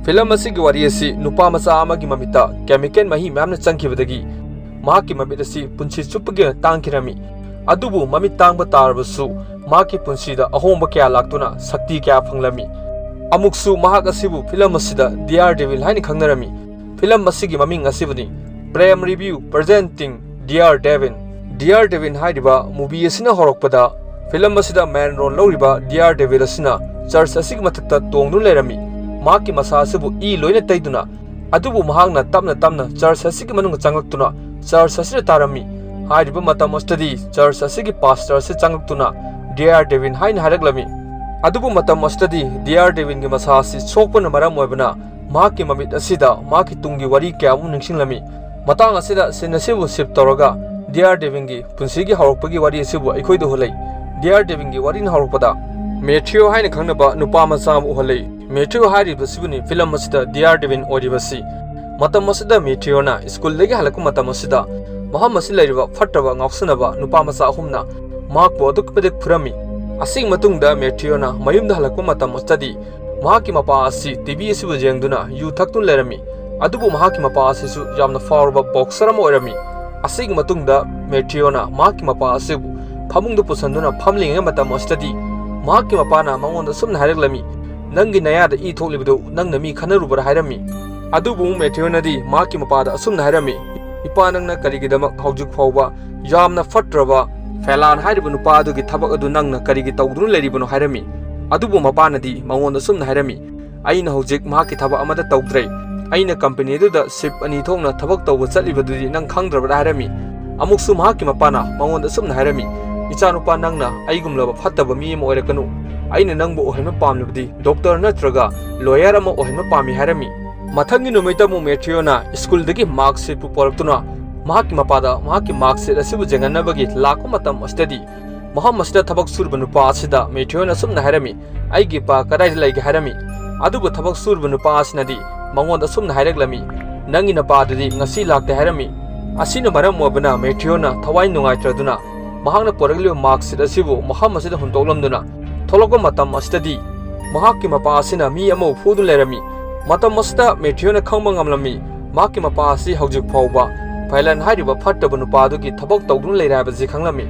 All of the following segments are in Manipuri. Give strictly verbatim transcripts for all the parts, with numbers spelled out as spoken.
ꯐꯤꯂꯝ ꯑꯁꯤꯒꯤ ꯋꯥꯔꯤ ꯑꯁꯤ ꯅꯨꯄꯥ ꯃꯆꯥ ꯑꯃꯒꯤ ꯃꯃꯤꯠꯇ ꯀꯦꯃꯤꯀꯦꯜ ꯃꯍꯤ ꯃꯌꯥꯝꯅ ꯆꯪꯈꯤꯕꯗꯒꯤ ꯃꯍꯥꯛꯀꯤ ꯃꯃꯤꯠ ꯑꯁꯤ ꯄꯨꯟꯁꯤ ꯆꯨꯞꯄꯒꯤ ꯑꯣꯏꯅ ꯇꯥꯡꯈꯤꯔꯝꯃꯤ꯫ ꯑꯗꯨꯕꯨ ꯃꯃꯤꯠ ꯇꯥꯡꯕ ꯇꯥꯔꯕꯁꯨ ꯃꯍꯥꯛꯀꯤ ꯄꯨꯟꯁꯤꯗ ꯑꯍꯣꯡꯕ ꯀꯌꯥ ꯂꯥꯛꯇꯨꯅ ꯁꯛꯇꯤ ꯀꯌꯥ ꯐꯪꯂꯝꯃꯤ꯫ ꯑꯃꯨꯛꯁꯨ ꯃꯍꯥꯛ ꯑꯁꯤꯕꯨ ꯐꯤꯂꯝ ꯑꯁꯤꯗ ꯗꯤꯌꯥꯔ ꯗꯦꯚꯤꯜ ꯍꯥꯏꯅ ꯈꯪꯅꯔꯝꯃꯤ꯫ ꯐꯤꯂꯝ ꯑꯁꯤꯒꯤ ꯃꯃꯤꯡ ꯑꯁꯤꯕꯨꯅꯤ Prem Review presenting Daredevil꯫ Daredevil ꯍꯥꯏꯔꯤꯕ movie ꯑꯁꯤꯅ ꯍꯧꯔꯛꯄꯗ ꯐꯤꯂꯝ ꯑꯁꯤꯗ main role ꯂꯧꯔꯤꯕ ꯗꯤꯌꯥꯔ ꯗꯦꯚꯤꯜ ꯑꯁꯤꯅ ꯆꯔꯆ ꯑꯁꯤꯒꯤ ꯃꯊꯛꯇ ꯇꯣꯡꯗꯨꯅ ꯂꯩꯔꯝꯃꯤ꯫ ꯃꯍꯥꯛꯀꯤ ꯃꯁꯥ ꯑꯁꯤꯕꯨ ꯏ ꯂꯣꯏꯅ ꯇꯩꯗꯨꯅ, ꯑꯗꯨꯕꯨ ꯃꯍꯥꯛꯅ ꯇꯞꯅ ꯇꯞꯅ ꯆꯔꯆ ꯑꯁꯤꯒꯤ ꯃꯅꯨꯡꯗ ꯆꯪꯂꯛꯇꯨꯅ ꯆꯔꯆ ꯑꯁꯤꯗ ꯇꯥꯔꯝꯃꯤ꯫ ꯍꯥꯏꯔꯤꯕ ꯃꯇꯝ ꯑꯁꯤꯗꯗꯤ ꯆꯔꯆ ꯑꯁꯤꯒꯤ ꯄꯥꯁꯇꯔ ꯑꯁꯤ ꯆꯪꯂꯛꯇꯨꯅ ꯗꯤꯌꯥꯔ ꯗꯦꯚꯤꯜ ꯍꯥꯏꯅ ꯍꯥꯏꯔꯛꯂꯝꯃꯤ꯫ ꯑꯗꯨꯕꯨ ꯃꯇꯝ ꯑꯁꯤꯗꯗꯤ ꯗꯤꯌꯥꯔ ꯗꯦꯚꯤꯜꯒꯤ ꯃꯁꯥ ꯑꯁꯤ ꯁꯣꯛꯄꯅ ꯃꯔꯝ ꯑꯣꯏꯕꯅ ꯃꯍꯥꯛꯀꯤ ꯃꯃꯤꯠ ꯑꯁꯤꯗ ꯃꯍꯥꯛꯀꯤ ꯇꯨꯡꯒꯤ ꯋꯥꯔꯤ ꯀꯌꯥ ꯑꯃ ꯅꯤꯡꯁꯤꯡꯂꯝꯃꯤ꯫ ꯃꯇꯥꯡ ꯑꯁꯤꯗ scene ꯑꯁꯤꯕꯨ shift ꯇꯧꯔꯒ ꯗꯤꯌꯥꯔ ꯗꯦꯚꯤꯜꯒꯤ ꯄꯨꯟꯁꯤꯒꯤ ꯍꯧꯔꯛꯄꯒꯤ ꯋꯥꯔꯤ ꯑꯁꯤꯕꯨ ꯑꯩꯈꯣꯏꯗ ꯎꯍꯜꯂꯤ꯫ ꯗꯤꯌꯥꯔ ꯗꯦꯚꯤꯜꯒꯤ ꯋꯥꯔꯤꯅ ꯍꯧꯔꯛꯄꯗ ꯃꯦꯊ꯭ꯌꯨ ꯍꯥꯏꯅ ꯈꯪꯅꯕ ꯅꯨꯄꯥ ꯃꯆꯥ ꯑꯃ ꯎꯍꯜꯂꯤ꯫ ꯃꯦꯊ꯭ꯌꯨ ꯍꯥꯏꯔꯤꯕꯁꯤꯕꯨꯅꯤ ꯐꯤꯂꯝ ꯑꯁꯤꯗ ꯗꯤꯌꯥꯔ ꯗꯦꯚꯤꯜ ꯑꯣꯏꯔꯤꯕꯁꯤ꯫ ꯃꯇꯝ ꯑꯁꯤꯗ ꯃꯦꯊ꯭ꯌꯨꯅ ꯁ꯭ꯀꯨꯜꯗꯒꯤ ꯍꯜꯂꯛꯄ ꯃꯇꯝ ꯑꯁꯤꯗ ꯃꯐꯝ ꯑꯁꯤꯗ ꯂꯩꯔꯤꯕ ꯐꯠꯇꯕ ꯉꯥꯎꯁꯟꯅꯕ ꯅꯨꯄꯥ ꯃꯆꯥ ꯑꯍꯨꯝꯅ ꯃꯍꯥꯛꯄꯨ ꯑꯗꯨꯛꯀꯤ ꯃꯇꯤꯛ ꯐꯨꯔꯝꯃꯤ꯫ ꯑꯁꯤꯒꯤ ꯃꯇꯨꯡꯗ ꯃꯦꯊ꯭ꯌꯨꯅ ꯃꯌꯨꯝꯗ ꯍꯜꯂꯛꯄ ꯃꯇꯝ ꯑꯁꯤꯗꯗꯤ ꯃꯍꯥꯛꯀꯤ ꯃꯄꯥ ꯑꯁꯤ ꯇꯤꯚꯤ ꯑꯁꯤꯕꯨ ꯌꯦꯡꯗꯨꯅ ꯌꯨ ꯊꯛꯇꯨꯅ ꯂꯩꯔꯝꯃꯤ꯫ ꯑꯗꯨꯕꯨ ꯃꯍꯥꯛꯀꯤ ꯃꯄꯥ ꯑꯁꯤꯁꯨ ꯌꯥꯝꯅ ꯐꯥꯎꯔꯕ boxer ꯑꯃ ꯑꯣꯏꯔꯝꯃꯤ꯫ ꯑꯁꯤꯒꯤ ꯃꯇꯨꯡꯗ ꯃꯦꯊ꯭ꯌꯨꯅ ꯃꯍꯥꯛꯀꯤ ꯃꯄꯥ ꯑꯁꯤꯕꯨ ꯐꯃꯨꯡꯗ ꯄꯨꯁꯟꯗꯨꯅ ꯐꯝꯂꯤꯉꯩ ꯃꯇꯝ ꯑꯁꯤꯗꯗꯤ ꯃꯍꯥꯛꯀꯤ ꯃꯄꯥꯅ ꯃꯉꯣꯟꯗ ꯑꯁꯨꯝꯅ ꯍꯥꯏꯔꯛꯂꯝꯃꯤ, "ꯅꯪꯒꯤ ꯅꯌꯥꯗ ꯏ ꯊꯣꯛꯂꯤꯕꯗꯨ ꯅꯪꯅ ꯃꯤ ꯈꯟꯅꯔꯨꯕ꯭ꯔꯥ?" ꯍꯥꯏꯔꯝꯃꯤ꯫ ꯑꯗꯨꯕꯨ ꯃꯦꯊ꯭ꯌꯨꯅꯗꯤ ꯃꯍꯥꯛꯀꯤ ꯃꯄꯥꯗ ꯑꯁꯨꯝꯅ ꯍꯥꯏꯔꯝꯃꯤ, "ꯏꯄꯥ, ꯅꯪꯅ ꯀꯔꯤꯒꯤꯗꯃꯛ ꯍꯧꯖꯤꯛ ꯐꯥꯎꯕ ꯌꯥꯝꯅ ꯐꯠꯇ꯭ꯔꯕ ꯐꯦꯂꯥꯟ ꯍꯥꯏꯔꯤꯕ ꯅꯨꯄꯥ ꯑꯗꯨꯒꯤ ꯊꯕꯛ ꯑꯗꯨ ꯅꯪꯅ ꯀꯔꯤꯒꯤ ꯇꯧꯗꯨꯅ ꯂꯩꯔꯤꯕꯅꯣ?" ꯍꯥꯏꯔꯝꯃꯤ꯫ ꯑꯗꯨꯕꯨ ꯃꯄꯥꯅꯗꯤ ꯃꯉꯣꯟꯗ ꯑꯁꯨꯝꯅ ꯍꯥꯏꯔꯝꯃꯤ, "ꯑꯩꯅ ꯍꯧꯖꯤꯛ ꯃꯍꯥꯛꯀꯤ ꯊꯕꯛ ꯑꯃꯠꯇ ꯇꯧꯗ꯭ꯔꯦ꯫ ꯑꯩꯅ company ꯑꯗꯨꯗ shift ꯑꯅꯤ ꯊꯣꯛꯅ ꯊꯕꯛ ꯇꯧꯕ ꯆꯠꯂꯤꯕꯗꯨꯗꯤ ꯅꯪ ꯈꯪꯗ꯭ꯔꯕ꯭ꯔꯥ?" ꯍꯥꯏꯔꯝꯃꯤ꯫ ꯑꯃꯨꯛꯁꯨ ꯃꯍꯥꯛꯀꯤ ꯃꯄꯥꯅ ꯃꯉꯣꯟꯗ ꯑꯁꯨꯝꯅ ꯍꯥꯏꯔꯝꯃꯤ, "ꯏꯆꯥꯅꯨꯄꯥ, ꯅꯪꯅ ꯑꯩꯒꯨꯝꯂꯕ ꯐꯠꯇꯕ ꯃꯤ ꯑꯃ ꯑꯣꯏꯔꯛꯀꯅꯨ꯫ ꯑꯩꯅ ꯅꯪꯕꯨ ꯑꯣꯏꯍꯟꯕ ꯄꯥꯝꯂꯤꯕꯗꯤ doctor ꯅꯠꯇ꯭ꯔꯒ lawyer ꯑꯃ ꯑꯣꯏꯍꯟꯕ ꯄꯥꯝꯃꯤ" ꯍꯥꯏꯔꯝꯃꯤ꯫ ꯃꯊꯪꯒꯤ ꯅꯨꯃꯤꯠꯇ ꯑꯃꯨꯛ ꯃꯦꯊ꯭ꯌꯨꯅ ꯁ꯭ꯀꯨꯜꯗꯒꯤ mark sheetꯄꯨ ꯄꯣꯔꯛꯇꯨꯅ ꯃꯍꯥꯛꯀꯤ ꯃꯄꯥꯗ ꯃꯍꯥꯛꯀꯤ mark sheet ꯑꯁꯤꯕꯨ ꯌꯦꯡꯍꯟꯅꯕꯒꯤ ꯂꯥꯛꯄ ꯃꯇꯝ ꯑꯁꯤꯗꯗꯤ ꯃꯐꯝ ꯑꯁꯤꯗ ꯊꯕꯛ ꯁꯨꯔꯤꯕ ꯅꯨꯄꯥ ꯑꯁꯤꯗ ꯃꯦꯊ꯭ꯌꯨꯅ ꯑꯁꯨꯝꯅ ꯍꯥꯏꯔꯝꯃꯤ, "ꯑꯩꯒꯤ ꯏꯄꯥ ꯀꯗꯥꯏꯗ ꯂꯩꯒꯦ?" ꯍꯥꯏꯔꯝꯃꯤ꯫ ꯑꯗꯨꯕꯨ ꯊꯕꯛ ꯁꯨꯔꯤꯕ ꯅꯨꯄꯥ ꯑꯁꯤꯅꯗꯤ ꯃꯉꯣꯟꯗ ꯑꯁꯨꯝꯅ ꯍꯥꯏꯔꯛꯂꯝꯃꯤ, "ꯅꯪꯒꯤ ꯅꯄꯥꯗꯨꯗꯤ ꯉꯁꯤ ꯂꯥꯛꯇꯦ" ꯍꯥꯏꯔꯝꯃꯤ꯫ ꯑꯁꯤꯅ ꯃꯔꯝ ꯑꯣꯏꯕꯅ ꯃꯦꯊ꯭ꯌꯨꯅ ꯊꯋꯥꯏ ꯅꯨꯡꯉꯥꯏꯇ꯭ꯔꯗꯨꯅ ꯃꯍꯥꯛꯅ ꯄꯨꯔꯛꯂꯤꯕ mark sheet ꯑꯁꯤꯕꯨ ꯃꯐꯝ ꯑꯁꯤꯗ ꯍꯨꯟꯗꯣꯛꯂꯝꯗꯨꯅ ꯊꯣꯛꯂꯛꯄ ꯃꯇꯝ ꯑꯁꯤꯗꯗꯤ ꯃꯍꯥꯛꯀꯤ ꯃꯄꯥ ꯑꯁꯤꯅ ꯃꯤ ꯑꯃꯕꯨ ꯐꯨꯗꯨꯅ ꯂꯩꯔꯝꯃꯤ꯫ ꯃꯇꯝ ꯑꯁꯤꯗ ꯃꯦꯊ꯭ꯌꯨꯅ ꯈꯪꯕ ꯉꯝꯂꯝꯃꯤ, ꯃꯍꯥꯛꯀꯤ ꯃꯄꯥ ꯑꯁꯤ ꯍꯧꯖꯤꯛ ꯐꯥꯎꯕ ꯐꯥꯏꯂꯟ ꯍꯥꯏꯔꯤꯕ ꯐꯠꯇꯕ ꯅꯨꯄꯥ ꯑꯗꯨꯒꯤ ꯊꯕꯛ ꯇꯧꯗꯨꯅ ꯂꯩꯔꯦ ꯍꯥꯏꯕꯁꯤ ꯈꯪꯂꯝꯃꯤ꯫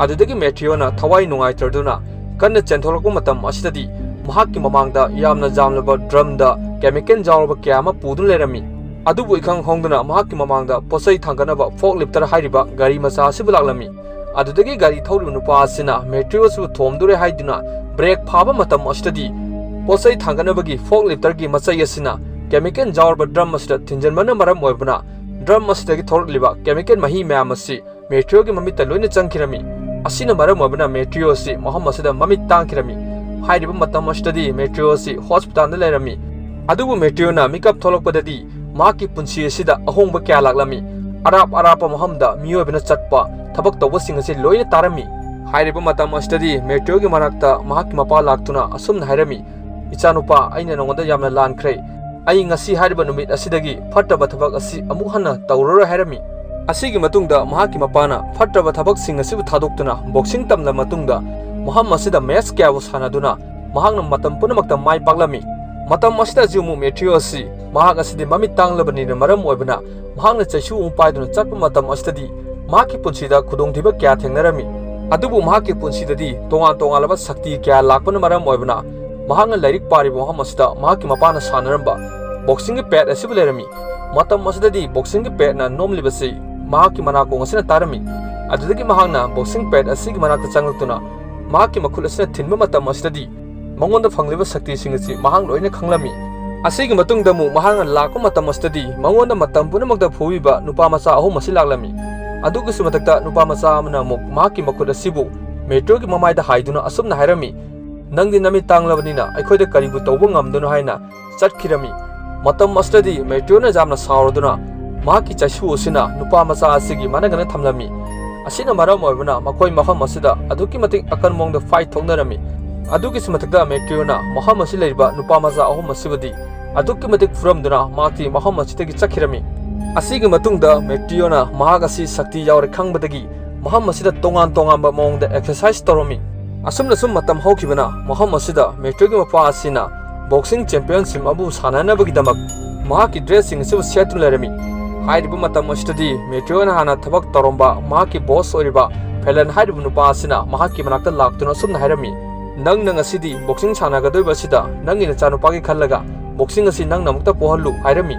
ꯑꯗꯨꯗꯒꯤ ꯃꯦꯊ꯭ꯌꯨꯅ ꯊꯋꯥꯏ ꯅꯨꯡꯉꯥꯏꯇ꯭ꯔꯗꯨꯅ ꯀꯟꯅ ꯆꯦꯟꯊꯣꯛꯂꯛꯄ ꯃꯇꯝ ꯑꯁꯤꯗꯗꯤ ꯃꯍꯥꯛꯀꯤ ꯃꯃꯥꯡꯗ ꯌꯥꯝꯅ ꯌꯥꯝꯂꯕ ꯗ꯭ꯔꯝꯗ ꯀꯦꯃꯤꯀꯦꯜ ꯌꯥꯎꯔꯕ ꯀꯌꯥ ꯑꯃ ꯄꯨꯗꯨꯅ ꯂꯩꯔꯝꯃꯤ꯫ ꯑꯗꯨꯕꯨ ꯏꯈꯪ ꯈꯪꯍꯧꯗꯅ ꯃꯍꯥꯛꯀꯤ ꯃꯃꯥꯡꯗ ꯄꯣꯠꯆꯩ ꯊꯥꯡꯒꯠꯅꯕ ꯐꯣꯛ ꯂꯤꯐꯇꯔ ꯍꯥꯏꯔꯤꯕ ꯒꯥꯔꯤ ꯃꯆꯥ ꯑꯁꯤꯕꯨ ꯂꯥꯛꯂꯝꯃꯤ꯫ ꯑꯗꯨꯗꯒꯤ ꯒꯥꯔꯤ ꯊꯧꯔꯤꯕ ꯅꯨꯄꯥ ꯑꯁꯤꯅ ꯃꯦꯊ꯭ꯌꯨ ꯑꯁꯤꯕꯨ ꯊꯣꯝꯗꯣꯔꯦ ꯍꯥꯏꯗꯨꯅ ꯕ꯭ꯔꯦꯛ ꯐꯥꯕ ꯃꯇꯝ ꯑꯁꯤꯗꯗꯤ ꯄꯣꯠꯆꯩ ꯊꯥꯡꯒꯠꯅꯕꯒꯤ ꯐꯣꯛ ꯂꯤꯐꯇꯔꯒꯤ ꯃꯆꯩ ꯑꯁꯤꯅ ꯀꯦꯃꯤꯀꯦꯜ ꯌꯥꯎꯔꯕ ꯗ꯭ꯔꯝ ꯑꯁꯤꯗ ꯊꯤꯟꯖꯤꯟꯕꯅ ꯃꯔꯝ ꯑꯣꯏꯕꯅ ꯗ꯭ꯔꯝ ꯑꯁꯤꯗꯒꯤ ꯊꯣꯛꯂꯛꯂꯤꯕ ꯀꯦꯃꯤꯀꯦꯜ ꯃꯍꯤ ꯃꯌꯥꯝ ꯑꯁꯤ ꯃꯦꯊ꯭ꯌꯨꯒꯤ ꯃꯃꯤꯠꯇ ꯂꯣꯏꯅ ꯆꯪꯈꯤꯔꯝꯃꯤ꯫ ꯑꯁꯤꯅ ꯃꯔꯝ ꯑꯣꯏꯕꯅ ꯃꯦꯊ꯭ꯌꯨ ꯑꯁꯤ ꯃꯐꯝ ꯑꯁꯤꯗ ꯃꯃꯤꯠ ꯇꯥꯡꯈꯤꯔꯝꯃꯤ꯫ ꯍꯥꯏꯔꯤꯕ ꯃꯇꯝ ꯑꯁꯤꯗꯗꯤ ꯃꯦꯊ꯭ꯌꯨ ꯑꯁꯤ ꯍꯣꯁꯄꯤꯇꯥꯜꯗ ꯂꯩꯔꯝꯃꯤ꯫ ꯑꯗꯨꯕꯨ ꯃꯦꯊ꯭ꯌꯨꯅ ꯃꯤꯀꯞ ꯊꯣꯛꯂꯛꯄꯗꯗꯤ ꯃꯍꯥꯛꯀꯤ ꯄꯨꯟꯁꯤ ꯑꯁꯤꯗ ꯑꯍꯣꯡꯕ ꯀꯌꯥ ꯂꯥꯛꯂꯝꯃꯤ꯫ ꯑꯔꯥꯞ ꯑꯔꯥꯞꯄ ꯃꯐꯝꯗ ꯃꯤꯑꯣꯏꯕꯅ ꯆꯠꯄ ꯊꯕꯛ ꯇꯧꯕꯁꯤꯡ ꯑꯁꯤ ꯂꯣꯏꯅ ꯇꯥꯔꯝꯃꯤ꯫ ꯍꯥꯏꯔꯤꯕ ꯃꯇꯝ ꯑꯁꯤꯗꯗꯤ ꯃꯦꯊ꯭ꯌꯨꯒꯤ ꯃꯅꯥꯛꯇ ꯃꯍꯥꯛꯀꯤ ꯃꯄꯥ ꯂꯥꯛꯇꯨꯅ ꯑꯁꯨꯝꯅ ꯍꯥꯏꯔꯝꯃꯤ, "ꯏꯆꯥꯅꯨꯄꯥ, ꯑꯩꯅ ꯅꯉꯣꯟꯗ ꯌꯥꯝꯅ ꯂꯥꯟꯈ꯭ꯔꯦ꯫ ꯑꯩ ꯉꯁꯤ ꯍꯥꯏꯔꯤꯕ ꯅꯨꯃꯤꯠ ꯑꯁꯤꯗꯒꯤ ꯐꯠꯇꯕ ꯊꯕꯛ ꯑꯁꯤ ꯑꯃꯨꯛ ꯍꯟꯅ ꯇꯧꯔꯔꯣꯏ" ꯍꯥꯏꯔꯝꯃꯤ꯫ ꯑꯁꯤꯒꯤ ꯃꯇꯨꯡꯗ ꯃꯍꯥꯛꯀꯤ ꯃꯄꯥꯅ ꯐꯠꯇꯕ ꯊꯕꯛꯁꯤꯡ ꯑꯁꯤꯕꯨ ꯊꯥꯗꯣꯛꯇꯨꯅ ꯕꯣꯛꯁꯤꯡ ꯇꯝꯂꯕ ꯃꯇꯨꯡꯗ ꯃꯐꯝ ꯑꯁꯤꯗ ꯃꯦꯠꯆ ꯀꯌꯥꯕꯨ ꯁꯥꯟꯅꯗꯨꯅ ꯃꯍꯥꯛꯅ ꯃꯇꯝ ꯄꯨꯝꯅꯃꯛꯇ ꯃꯥꯏ ꯄꯥꯛꯂꯝꯃꯤ꯫ ꯃꯇꯝ ꯑꯁꯤꯗ ꯖꯤꯎꯃꯨ ꯃꯦꯊ꯭ꯌꯨ ꯑꯁꯤ ꯃꯍꯥꯛ ꯑꯁꯤꯗꯤ ꯃꯃꯤꯠ ꯇꯥꯡꯂꯕꯅꯤꯅ ꯃꯔꯝ ꯑꯣꯏꯕꯅ ꯃꯍꯥꯛꯅ ꯆꯩꯁꯨ ꯑꯃ ꯄꯥꯏꯗꯨꯅ ꯆꯠꯄ ꯃꯇꯝ ꯑꯁꯤꯗꯗꯤ ꯃꯍꯥꯛꯀꯤ ꯄꯨꯟꯁꯤꯗ ꯈꯨꯗꯣꯡꯊꯤꯕ ꯀꯌꯥ ꯊꯦꯡꯅꯔꯝꯃꯤ꯫ ꯑꯗꯨꯕꯨ ꯃꯍꯥꯛꯀꯤ ꯄꯨꯟꯁꯤꯗꯗꯤ ꯇꯣꯉꯥꯟ ꯇꯣꯉꯥꯟꯂꯕ ꯁꯛꯇꯤ ꯀꯌꯥ ꯂꯥꯛꯄꯅ ꯃꯔꯝ ꯑꯣꯏꯕꯅ ꯃꯍꯥꯛꯅ ꯂꯥꯏꯔꯤꯛ ꯄꯥꯔꯤꯕ ꯃꯐꯝ ꯑꯁꯤꯗ ꯃꯍꯥꯛꯀꯤ ꯃꯄꯥꯅ ꯁꯥꯟꯅꯔꯝꯕ ꯕꯣꯛꯁꯤꯡꯒꯤ ꯄꯦꯗ ꯑꯁꯤꯕꯨ ꯂꯩꯔꯝꯃꯤ꯫ ꯃꯇꯝ ꯑꯁꯤꯗꯗꯤ ꯕꯣꯛꯁꯤꯡꯒꯤ ꯄꯦꯗꯅ ꯅꯣꯝꯂꯤꯕꯁꯤ ꯃꯍꯥꯛꯀꯤ ꯃꯅꯥꯀꯣꯡ ꯑꯁꯤꯅ ꯇꯥꯔꯝꯃꯤ꯫ ꯑꯗꯨꯗꯒꯤ ꯃꯍꯥꯛꯅ ꯕꯣꯛꯁꯤꯡ ꯄꯦꯗ ꯑꯁꯤꯒꯤ ꯃꯅꯥꯛꯇ ꯆꯪꯂꯛꯇꯨꯅ ꯃꯍꯥꯛꯀꯤ ꯃꯈꯨꯠ ꯑꯁꯤꯅ ꯊꯤꯟꯕ ꯃꯇꯝ ꯑꯁꯤꯗꯗꯤ ꯃꯉꯣꯟꯗ ꯐꯪꯂꯤꯕ ꯁꯛꯇꯤꯁꯤꯡ ꯑꯁꯤ ꯃꯍꯥꯛ ꯂꯣꯏꯅ ꯈꯪꯂꯝꯃꯤ꯫ ꯑꯁꯤꯒꯤ ꯃꯇꯨꯡꯗ ꯑꯃꯨꯛ ꯃꯍꯥꯛꯅ ꯂꯥꯛꯄ ꯃꯇꯝ ꯑꯁꯤꯗꯗꯤ ꯃꯉꯣꯟꯗ ꯃꯇꯝ ꯄꯨꯝꯅꯃꯛꯇ ꯐꯨꯕꯤꯕ ꯅꯨꯄꯥ ꯃꯆꯥ ꯑꯍꯨꯝ ꯑꯁꯤ ꯂꯥꯛꯂꯝꯃꯤ꯫ ꯑꯗꯨꯒꯤꯁꯨ ꯃꯊꯛꯇ ꯅꯨꯄꯥ ꯃꯆꯥ ꯑꯃꯅ ꯑꯃꯨꯛ ꯃꯍꯥꯛꯀꯤ ꯃꯈꯨꯠ ꯑꯁꯤꯕꯨ ꯃꯦꯊ꯭ꯌꯨꯒꯤ ꯃꯃꯥꯏꯗ ꯍꯥꯏꯗꯨꯅ ꯑꯁꯨꯝꯅ ꯍꯥꯏꯔꯝꯃꯤ, "ꯅꯪꯗꯤ ꯅꯃꯤꯠ ꯇꯥꯡꯂꯕꯅꯤꯅ ꯑꯩꯈꯣꯏꯗ ꯀꯔꯤꯕꯨ ꯇꯧꯕ ꯉꯝꯗꯣꯏꯅꯣ?" ꯍꯥꯏꯅ ꯆꯠꯈꯤꯔꯝꯃꯤ꯫ ꯃꯇꯝ ꯑꯁꯤꯗꯗꯤ ꯃꯦꯊ꯭ꯌꯨꯅ ꯌꯥꯝꯅ ꯁꯥꯎꯔꯗꯨꯅ ꯃꯍꯥꯛꯀꯤ ꯆꯩꯁꯨ ꯑꯁꯤꯅ ꯅꯨꯄꯥ ꯃꯆꯥ ꯑꯁꯤꯒꯤ ꯃꯅꯒꯅ ꯊꯝꯂꯝꯃꯤ꯫ ꯑꯁꯤꯅ ꯃꯔꯝ ꯑꯣꯏꯕꯅ ꯃꯈꯣꯏ ꯃꯐꯝ ꯑꯁꯤꯗ ꯑꯗꯨꯛꯀꯤ ꯃꯇꯤꯛ ꯑꯀꯟꯕ ꯃꯑꯣꯡꯗ ꯐꯥꯏꯠ ꯊꯣꯛꯅꯔꯝꯃꯤ꯫ ꯑꯗꯨꯒꯤꯁꯨ ꯃꯊꯛꯇ ꯃꯦꯊ꯭ꯌꯨꯅ ꯃꯐꯝ ꯑꯁꯤ ꯂꯩꯔꯤꯕ ꯅꯨꯄꯥ ꯃꯆꯥ ꯑꯍꯨꯝ ꯑꯁꯤꯕꯨꯗꯤ ꯑꯗꯨꯛꯀꯤ ꯃꯇꯤꯛ ꯐꯨꯔꯝꯗꯨꯅ ꯃꯍꯥꯛꯇꯤ ꯃꯐꯝ ꯑꯁꯤꯗꯒꯤ ꯆꯠꯈꯤꯔꯝꯃꯤ꯫ ꯑꯁꯤꯒꯤ ꯃꯇꯨꯡꯗ ꯃꯦꯊ꯭ꯌꯨꯅ ꯃꯍꯥꯛ ꯑꯁꯤ ꯁꯛꯇꯤ ꯌꯥꯎꯔꯦ ꯈꯪꯕꯗꯒꯤ ꯃꯐꯝ ꯑꯁꯤꯗ ꯇꯣꯉꯥꯟ ꯇꯣꯉꯥꯟꯕ ꯃꯑꯣꯡꯗ ꯑꯦꯛꯁꯔꯁꯥꯏꯁ ꯇꯧꯔꯝꯃꯤ꯫ ꯑꯁꯨꯝꯅ ꯁꯨꯝ ꯃꯇꯝ ꯍꯧꯈꯤꯕꯅ ꯃꯐꯝ ꯑꯁꯤꯗ ꯃꯦꯊ꯭ꯌꯨꯒꯤ ꯃꯄꯥ ꯑꯁꯤꯅ boxing championship ꯑꯃꯕꯨ ꯁꯥꯟꯅꯅꯕꯒꯤꯗꯃꯛ ꯃꯍꯥꯛꯀꯤ dressꯁꯤꯡ ꯑꯁꯤꯕꯨ ꯁꯦꯠꯇꯨꯅ ꯂꯩꯔꯝꯃꯤ꯫ ꯍꯥꯏꯔꯤꯕ ꯃꯇꯝ ꯑꯁꯤꯗꯗꯤ ꯃꯦꯇ꯭ꯔꯤꯌꯣꯅ ꯍꯥꯟꯅ ꯊꯕꯛ ꯇꯧꯔꯝꯕ ꯃꯍꯥꯛꯀꯤ boss ꯑꯣꯏꯔꯤꯕ ꯐꯦꯂꯟ ꯍꯥꯏꯔꯤꯕ ꯅꯨꯄꯥ ꯑꯁꯤꯅ ꯃꯍꯥꯛꯀꯤ ꯃꯅꯥꯛꯇ ꯂꯥꯛꯇꯨꯅ ꯑꯁꯨꯝꯅ ꯍꯥꯏꯔꯝꯃꯤ, "ꯅꯪꯅ ꯉꯁꯤꯗꯤ boxing ꯁꯥꯟꯅꯒꯗꯧꯔꯤꯕ ꯑꯁꯤꯗ ꯅꯪꯒꯤ ꯅꯆꯥꯅꯨꯄꯥꯒꯤ ꯈꯜꯂꯒ boxing ꯑꯁꯤ ꯅꯪꯅ ꯑꯃꯨꯛꯇ ꯄꯣꯍꯜꯂꯨ" ꯍꯥꯏꯔꯝꯃꯤ꯫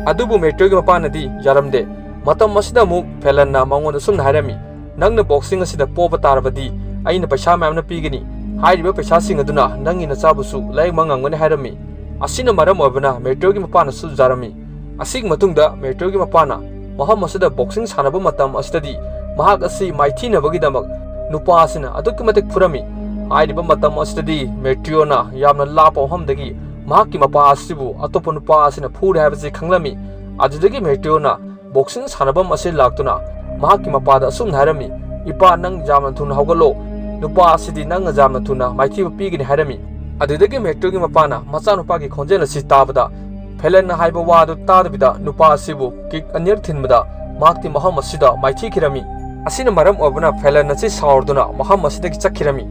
ꯑꯗꯨꯕꯨ ꯃꯦꯇ꯭ꯔꯤꯌꯣꯒꯤ ꯃꯄꯥꯅꯗꯤ ꯌꯥꯔꯝꯗꯦ꯫ ꯃꯇꯝ ꯑꯁꯤꯗ ꯑꯃꯨꯛ ꯐꯦꯂꯟꯅ ꯃꯉꯣꯟꯗ ꯑꯁꯨꯝꯅ ꯍꯥꯏꯔꯝꯃꯤ, "ꯅꯪꯅ boxing ꯑꯁꯤꯗ ꯄꯣꯕ ꯇꯥꯔꯕꯗꯤ ꯑꯩꯅ ꯄꯩꯁꯥ ꯃꯌꯥꯝꯅ ꯄꯤꯒꯅꯤ꯫ ꯍꯥꯏꯔꯤꯕ ꯄꯩꯁꯥꯁꯤꯡ ꯑꯗꯨꯅ ꯅꯪꯒꯤ ꯅꯆꯥꯕꯨꯁꯨ ꯂꯥꯏꯌꯦꯡꯕ ꯉꯝꯒꯅꯤ" ꯍꯥꯏꯔꯝꯃꯤ꯫ ꯑꯁꯤꯅ ꯃꯔꯝ ꯑꯣꯏꯕꯅ ꯃꯦꯇ꯭ꯔꯤꯌꯣꯒꯤ ꯃꯄꯥꯅꯁꯨ ꯌꯥꯔꯝꯃꯤ꯫ ꯑꯁꯤꯒꯤ ꯃꯇꯨꯡꯗ ꯃꯦꯇ꯭ꯔꯤꯌꯣꯒꯤ ꯃꯄꯥꯅ ꯃꯐꯝ ꯑꯁꯤꯗ boxing ꯁꯥꯟꯅꯕ ꯃꯇꯝ ꯑꯁꯤꯗꯗꯤ ꯃꯍꯥꯛ ꯑꯁꯤ ꯃꯥꯏꯊꯤꯅꯕꯒꯤꯗꯃꯛ ꯅꯨꯄꯥ ꯑꯁꯤꯅ ꯑꯗꯨꯛꯀꯤ ꯃꯇꯤꯛ ꯐꯨꯔꯝꯃꯤ꯫ ꯍꯥꯏꯔꯤꯕ ꯃꯇꯝ ꯑꯁꯤꯗꯗꯤ ꯃꯦꯇ꯭ꯔꯤꯌꯣꯅ ꯌꯥꯝꯅ ꯂꯥꯞꯄ ꯃꯐꯝꯗꯒꯤ ꯃꯍꯥꯛꯀꯤ ꯃꯄꯥ ꯑꯁꯤꯕꯨ ꯑꯇꯣꯞꯄ ꯅꯨꯄꯥ ꯑꯁꯤꯅ ꯐꯨꯔꯦ ꯍꯥꯏꯕꯁꯤ ꯈꯪꯂꯝꯃꯤ꯫ ꯑꯗꯨꯗꯒꯤ ꯃꯦꯇ꯭ꯔꯤꯌꯣꯅ boxing ꯁꯥꯟꯅꯐꯝ ꯑꯁꯤ ꯂꯥꯛꯇꯨꯅ ꯃꯍꯥꯛꯀꯤ ꯃꯄꯥꯗ ꯑꯁꯨꯝꯅ ꯍꯥꯏꯔꯝꯃꯤ, "ꯏꯄꯥ, ꯅꯪ ꯌꯥꯝꯅ ꯊꯨꯅ ꯍꯧꯒꯠꯂꯣ꯫ ꯅꯨꯄꯥ ꯑꯁꯤꯗꯤ ꯅꯪꯅ ꯌꯥꯝꯅ ꯊꯨꯅ ꯃꯥꯏꯊꯤꯕ ꯄꯤꯒꯅꯤ" ꯍꯥꯏꯔꯝꯃꯤ꯫ ꯑꯗꯨꯗꯒꯤ ꯃꯦꯇ꯭ꯔꯤꯌꯣꯒꯤ ꯃꯄꯥꯅ ꯃꯆꯥꯅꯨꯄꯥꯒꯤ ꯈꯣꯟꯖꯦꯜ ꯑꯁꯤ ꯇꯥꯕꯗ ꯐꯦꯂꯟꯅ ꯍꯥꯏꯕ ꯋꯥꯗꯨ ꯇꯥꯗꯕꯤꯗ ꯅꯨꯄꯥ ꯑꯁꯤꯕꯨ kick ꯑꯅꯤꯔꯛ ꯊꯤꯟꯕꯗ ꯃꯍꯥꯛꯇꯤ ꯃꯐꯝ ꯑꯁꯤꯗ ꯃꯥꯏꯊꯤꯈꯤꯔꯝꯃꯤ꯫ ꯑꯁꯤꯅ ꯃꯔꯝ ꯑꯣꯏꯕꯅ ꯐꯦꯂꯟ ꯑꯁꯤ ꯁꯥꯎꯔꯗꯨꯅ ꯃꯐꯝ ꯑꯁꯤꯗꯒꯤ ꯆꯠꯈꯤꯔꯝꯃꯤ꯫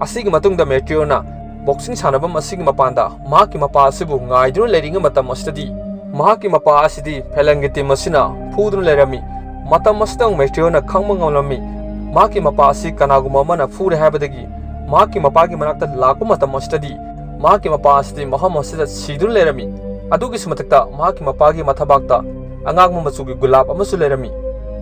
ꯑꯁꯤꯒꯤ ꯃꯇꯨꯡꯗ ꯃꯦꯇ꯭ꯔꯤꯌꯣꯅ boxing ꯁꯥꯟꯅꯐꯝ ꯑꯁꯤꯒꯤ ꯃꯄꯥꯟꯗ ꯃꯍꯥꯛꯀꯤ ꯃꯄꯥ ꯑꯁꯤꯕꯨ ꯉꯥꯏꯗꯨꯅ ꯂꯩꯔꯤꯉꯩ ꯃꯇꯝ ꯑꯁꯤꯗꯗꯤ ꯃꯍꯥꯛꯀꯤ ꯃꯄꯥ ꯑꯁꯤꯗꯤ ꯐꯦꯂꯟꯒꯤ team ꯑꯁꯤꯅ ꯐꯨꯗꯨꯅ ꯂꯩꯔꯝꯃꯤ꯫ ꯃꯇꯝ ꯑꯁꯤꯗ ꯃꯦꯇ꯭ꯔꯤꯌꯣꯅ ꯈꯪꯕ ꯉꯝꯂꯝꯃꯤ꯫ ꯃꯍꯥꯛꯀꯤ ꯃꯄꯥ ꯑꯁꯤ ꯀꯅꯥꯒꯨꯝꯕ ꯑꯃꯅ ꯐꯨꯔꯦ ꯍꯥꯏꯕꯗꯒꯤ ꯃꯍꯥꯛꯀꯤ ꯃꯄꯥꯒꯤ ꯃꯅꯥꯛꯇ ꯂꯥꯛꯄ ꯃꯇꯝ ꯑꯁꯤꯗꯗꯤ ꯃꯍꯥꯛꯀꯤ ꯃꯄꯥ ꯑꯁꯤꯗꯤ ꯃꯐꯝ ꯑꯁꯤꯗ ꯁꯤꯗꯨꯅ ꯂꯩꯔꯝꯃꯤ꯫ ꯑꯗꯨꯒꯤꯁꯨ ꯃꯊꯛꯇ ꯃꯍꯥꯛꯀꯤ ꯃꯄꯥꯒꯤ ꯃꯊꯕꯥꯛꯇ ꯑꯉꯥꯡꯕ ꯃꯆꯨꯒꯤ ꯒꯨꯂꯥꯞ ꯑꯃꯁꯨ ꯂꯩꯔꯝꯃꯤ꯫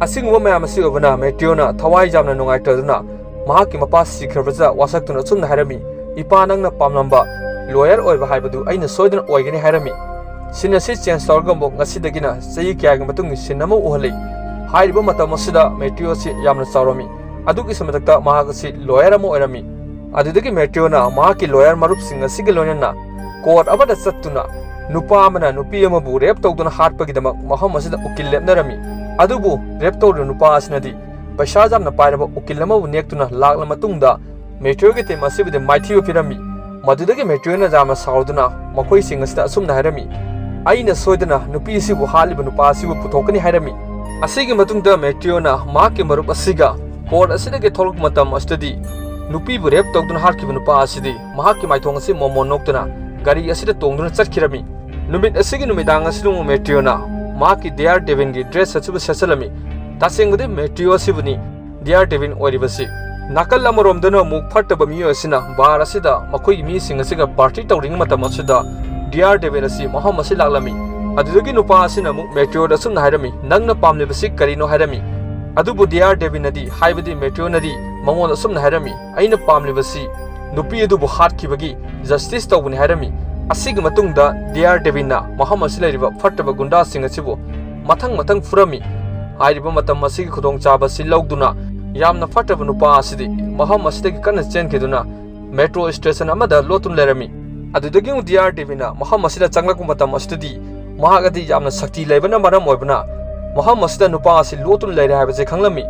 ꯑꯁꯤꯒꯨꯝꯕ ꯃꯌꯥꯝ ꯑꯁꯤ ꯎꯕꯅ ꯃꯦꯇ꯭ꯔꯤꯌꯣꯅ ꯊꯋꯥꯏ ꯌꯥꯝꯅ ꯅꯨꯡꯉꯥꯏꯇꯗꯨꯅ ꯃꯍꯥꯛꯀꯤ ꯃꯄꯥ ꯁꯤꯈ꯭ꯔꯕꯗ ꯋꯥꯁꯛꯇꯨꯅ ꯑꯆꯨꯝꯅ ꯍꯥꯏꯔꯝꯃꯤ, "ꯏꯄꯥ, ꯅꯪꯅ ꯄꯥꯝꯂꯝꯕ lawyer ꯑꯣꯏꯕ ꯍꯥꯏꯕꯗꯨ ꯑꯩꯅ ꯁꯣꯏꯗꯅ ꯑꯣꯏꯒꯅꯤ" ꯍꯥꯏꯔꯝꯃꯤ꯫ Scene ꯑꯁꯤ change ꯇꯧꯔꯒ ꯑꯃꯨꯛ ꯉꯁꯤꯗꯒꯤꯅ ꯆꯍꯤ ꯀꯌꯥꯒꯤ ꯃꯇꯨꯡꯒꯤ scene ꯑꯃ ꯎꯍꯜꯂꯤ꯫ ꯍꯥꯏꯔꯤꯕ ꯃꯇꯝ ꯑꯁꯤꯗ ꯃꯦꯇ꯭ꯔꯤꯌꯣ ꯑꯁꯤ ꯌꯥꯝꯅ ꯆꯥꯎꯔꯝꯃꯤ꯫ ꯑꯗꯨꯒꯤꯁꯨ ꯃꯊꯛꯇ ꯃꯍꯥꯛ ꯑꯁꯤ lawyer ꯑꯃ ꯑꯣꯏꯔꯝꯃꯤ꯫ ꯑꯗꯨꯗꯒꯤ ꯃꯦꯇ꯭ꯔꯤꯌꯣꯅ ꯃꯍꯥꯛꯀꯤ lawyer ꯃꯔꯨꯞꯁꯤꯡ ꯑꯁꯤꯒ ꯂꯣꯏꯅꯅ court ꯑꯃꯗ ꯆꯠꯇꯨꯅ ꯅꯨꯄꯥ ꯑꯃꯅ ꯅꯨꯄꯤ ꯑꯃꯕꯨ rape ꯇꯧꯗꯨꯅ ꯍꯥꯠꯄꯒꯤꯗꯃꯛ ꯃꯐꯝ ꯑꯁꯤꯗ ꯎꯀꯤꯜ ꯂꯦꯞꯅꯔꯝꯃꯤ꯫ ꯑꯗꯨꯕꯨ rape ꯇꯧꯔꯤꯕ ꯅꯨꯄꯥ ꯑꯁꯤꯅꯗꯤ ꯄꯩꯁꯥ ꯌꯥꯝꯅ ꯄꯥꯏꯔꯕ ꯎꯀꯤꯜ ꯑꯃꯕꯨ ꯅꯦꯛꯇꯨꯅ ꯂꯥꯛꯂ ꯃꯇꯨꯡꯗ ꯃꯦꯇ꯭ꯔꯤꯌꯣꯒꯤ team ꯑꯁꯤꯕꯨꯗꯤ ꯃꯥꯏꯊꯤꯕ ꯄꯤꯔꯝꯃꯤ꯫ ꯃꯗꯨꯗꯒꯤ ꯃꯦꯇ꯭ꯔꯤꯌꯣꯅ ꯌꯥꯝꯅ ꯁꯥꯎꯗꯨꯅ ꯃꯈꯣꯏꯁꯤꯡ ꯑꯁꯤꯗ ꯑꯁꯨꯝꯅ ꯍꯥꯏꯔꯝꯃꯤ, "ꯑꯩꯅ ꯁꯣꯏꯗꯅ ꯅꯨꯄꯤ ꯑꯁꯤꯕꯨ ꯍꯥꯠꯂꯤꯕ ꯅꯨꯄꯥ ꯑꯁꯤꯕꯨ ꯄꯨꯊꯣꯛꯀꯅꯤ" ꯍꯥꯏꯔꯝꯃꯤ꯫ ꯑꯁꯤꯒꯤ ꯃꯇꯨꯡꯗ ꯃꯦꯇ꯭ꯔꯤꯌꯣꯅ ꯃꯍꯥꯛꯀꯤ ꯃꯔꯨꯞ ꯑꯁꯤꯒ court ꯑꯁꯤꯗꯒꯤ ꯊꯣꯛꯂꯛꯄ ꯃꯇꯝ ꯑꯁꯤꯗꯗꯤ ꯅꯨꯄꯤꯕꯨ rape ꯇꯧꯗꯨꯅ ꯍꯥꯠꯈꯤꯕ ꯅꯨꯄꯥ ꯑꯁꯤꯗꯤ ꯃꯍꯥꯛꯀꯤ ꯃꯥꯏꯊꯣꯡ ꯑꯁꯤ ꯃꯣꯃꯣꯟ ꯅꯣꯛꯇꯨꯅ ꯒꯥꯔꯤ ꯑꯁꯤꯗ ꯇꯣꯡꯗꯨꯅ ꯆꯠꯈꯤꯔꯝꯃꯤ꯫ ꯅꯨꯃꯤꯠ ꯑꯁꯤꯒꯤ ꯅꯨꯃꯤꯗꯥꯡ ꯑꯁꯤꯗ ꯑꯃꯨꯛ ꯃꯦꯇ꯭ꯔꯤꯌꯣꯅ ꯃꯍꯥꯛꯀꯤ ꯗꯤꯌꯥꯔ ꯗꯦꯕꯤꯟꯒꯤ ꯗ꯭ꯔꯦꯁ ꯑꯁꯤꯕꯨ ꯁꯦꯠꯆꯜꯂꯝꯃꯤ꯫ ꯇꯁꯦꯡꯕꯗꯤ ꯃꯦꯇ꯭ꯔꯤꯌꯣ ꯑꯁꯤꯕꯨꯅꯤ ꯗꯤꯌꯥꯔ ꯗꯦꯕꯤꯟ ꯑꯣꯏꯔꯤꯕꯁꯤ꯫ ꯅꯥꯀꯜ ꯑꯃꯔꯣꯝꯗꯅ ꯑꯃꯨꯛ ꯐꯠꯇꯕ ꯃꯤꯑꯣꯏ ꯑꯁꯤꯅ ꯕꯥꯔ ꯑꯁꯤꯗ ꯃꯈꯣꯏꯒꯤ ꯃꯤꯁꯤꯡ ꯑꯁꯤꯒ ꯄꯥꯔꯇꯤ ꯇꯧꯔꯤꯉꯩ ꯃꯇꯝ ꯑꯁꯤꯗ ꯗꯤꯌꯥꯔ ꯗꯦꯕꯤꯟ ꯑꯁꯤ ꯃꯐꯝ ꯑꯁꯤ ꯂꯥꯛꯂꯝꯃꯤ꯫ ꯑꯗꯨꯗꯒꯤ ꯅꯨꯄꯥ ꯑꯁꯤꯅ ꯑꯃꯨꯛ ꯃꯦꯇ꯭ꯔꯤꯌꯣꯗ ꯑꯁꯨꯝꯅ ꯍꯥꯏꯔꯝꯃꯤ, "ꯅꯪꯅ ꯄꯥꯝꯂꯤꯕꯁꯤ ꯀꯔꯤꯅꯣ?" ꯍꯥꯏꯔꯝꯃꯤ꯫ ꯑꯗꯨꯕꯨ ꯗꯤꯌꯥꯔ ꯗꯦꯕꯤꯟꯅꯗꯤ, ꯍꯥꯏꯕꯗꯤ ꯃꯦꯇ꯭ꯔꯤꯌꯣꯅꯗꯤ ꯃꯉꯣꯟꯗ ꯑꯁꯨꯝꯅ ꯍꯥꯏꯔꯝꯃꯤ, "ꯑꯩꯅ ꯄꯥꯝꯂꯤꯕꯁꯤ ꯅꯨꯄꯤ ꯑꯗꯨꯕꯨ ꯍꯥꯠꯈꯤꯕꯒꯤ ꯖꯁꯇꯤꯁ ꯇꯧꯕꯅꯤ" ꯍꯥꯏꯔꯝꯃꯤ꯫ ꯑꯁꯤꯒꯤ ꯃꯇꯨꯡꯗ ꯗꯤꯌꯥꯔ ꯗꯦꯕꯤꯟꯅ ꯃꯐꯝ ꯑꯁꯤ ꯂꯩꯔꯤꯕ ꯐꯠꯇꯕ ꯒꯨꯟꯗꯥꯁꯤꯡ ꯑꯁꯤꯕꯨ ꯃꯊꯪ ꯃꯊꯪ ꯐꯨꯔꯝꯃꯤ꯫ ꯍꯥꯏꯔꯤꯕ ꯃꯇꯝ ꯑꯁꯤꯒꯤ ꯈꯨꯗꯣꯡꯆꯥꯕ ꯑꯁꯤ ꯂꯧꯗꯨꯅ ꯌꯥꯝꯅ ꯐꯠꯇꯕ ꯅꯨꯄꯥ ꯑꯁꯤꯗꯤ ꯃꯐꯝ ꯑꯁꯤꯗꯒꯤ ꯀꯟꯅ ꯆꯦꯟꯈꯤꯗꯨꯅ ꯃꯦꯇ꯭ꯔꯣ ꯁ꯭ꯇꯦꯁꯟ ꯑꯃꯗ ꯂꯣꯠꯇꯨꯅ ꯂꯩꯔꯝꯃꯤ꯫ ꯑꯗꯨꯗꯒꯤ ꯑꯃꯨꯛ ꯗꯤꯌꯥꯔ ꯗꯦꯕꯤꯟꯅ ꯃꯐꯝ ꯑꯁꯤꯗ ꯆꯪꯂꯛꯄ ꯃꯇꯝ ꯑꯁꯤꯗꯗꯤ ꯃꯍꯥꯛ ꯑꯗꯤ ꯌꯥꯝꯅ ꯁꯛꯇꯤ ꯂꯩꯕꯅ ꯃꯔꯝ ꯑꯣꯏꯕꯅ ꯃꯐꯝ ꯑꯁꯤꯗ ꯅꯨꯄꯥ ꯑꯁꯤ ꯂꯣꯠꯇꯨꯅ ꯂꯩꯔꯦ ꯍꯥꯏꯕꯁꯤ ꯈꯪꯂꯝꯃꯤ꯫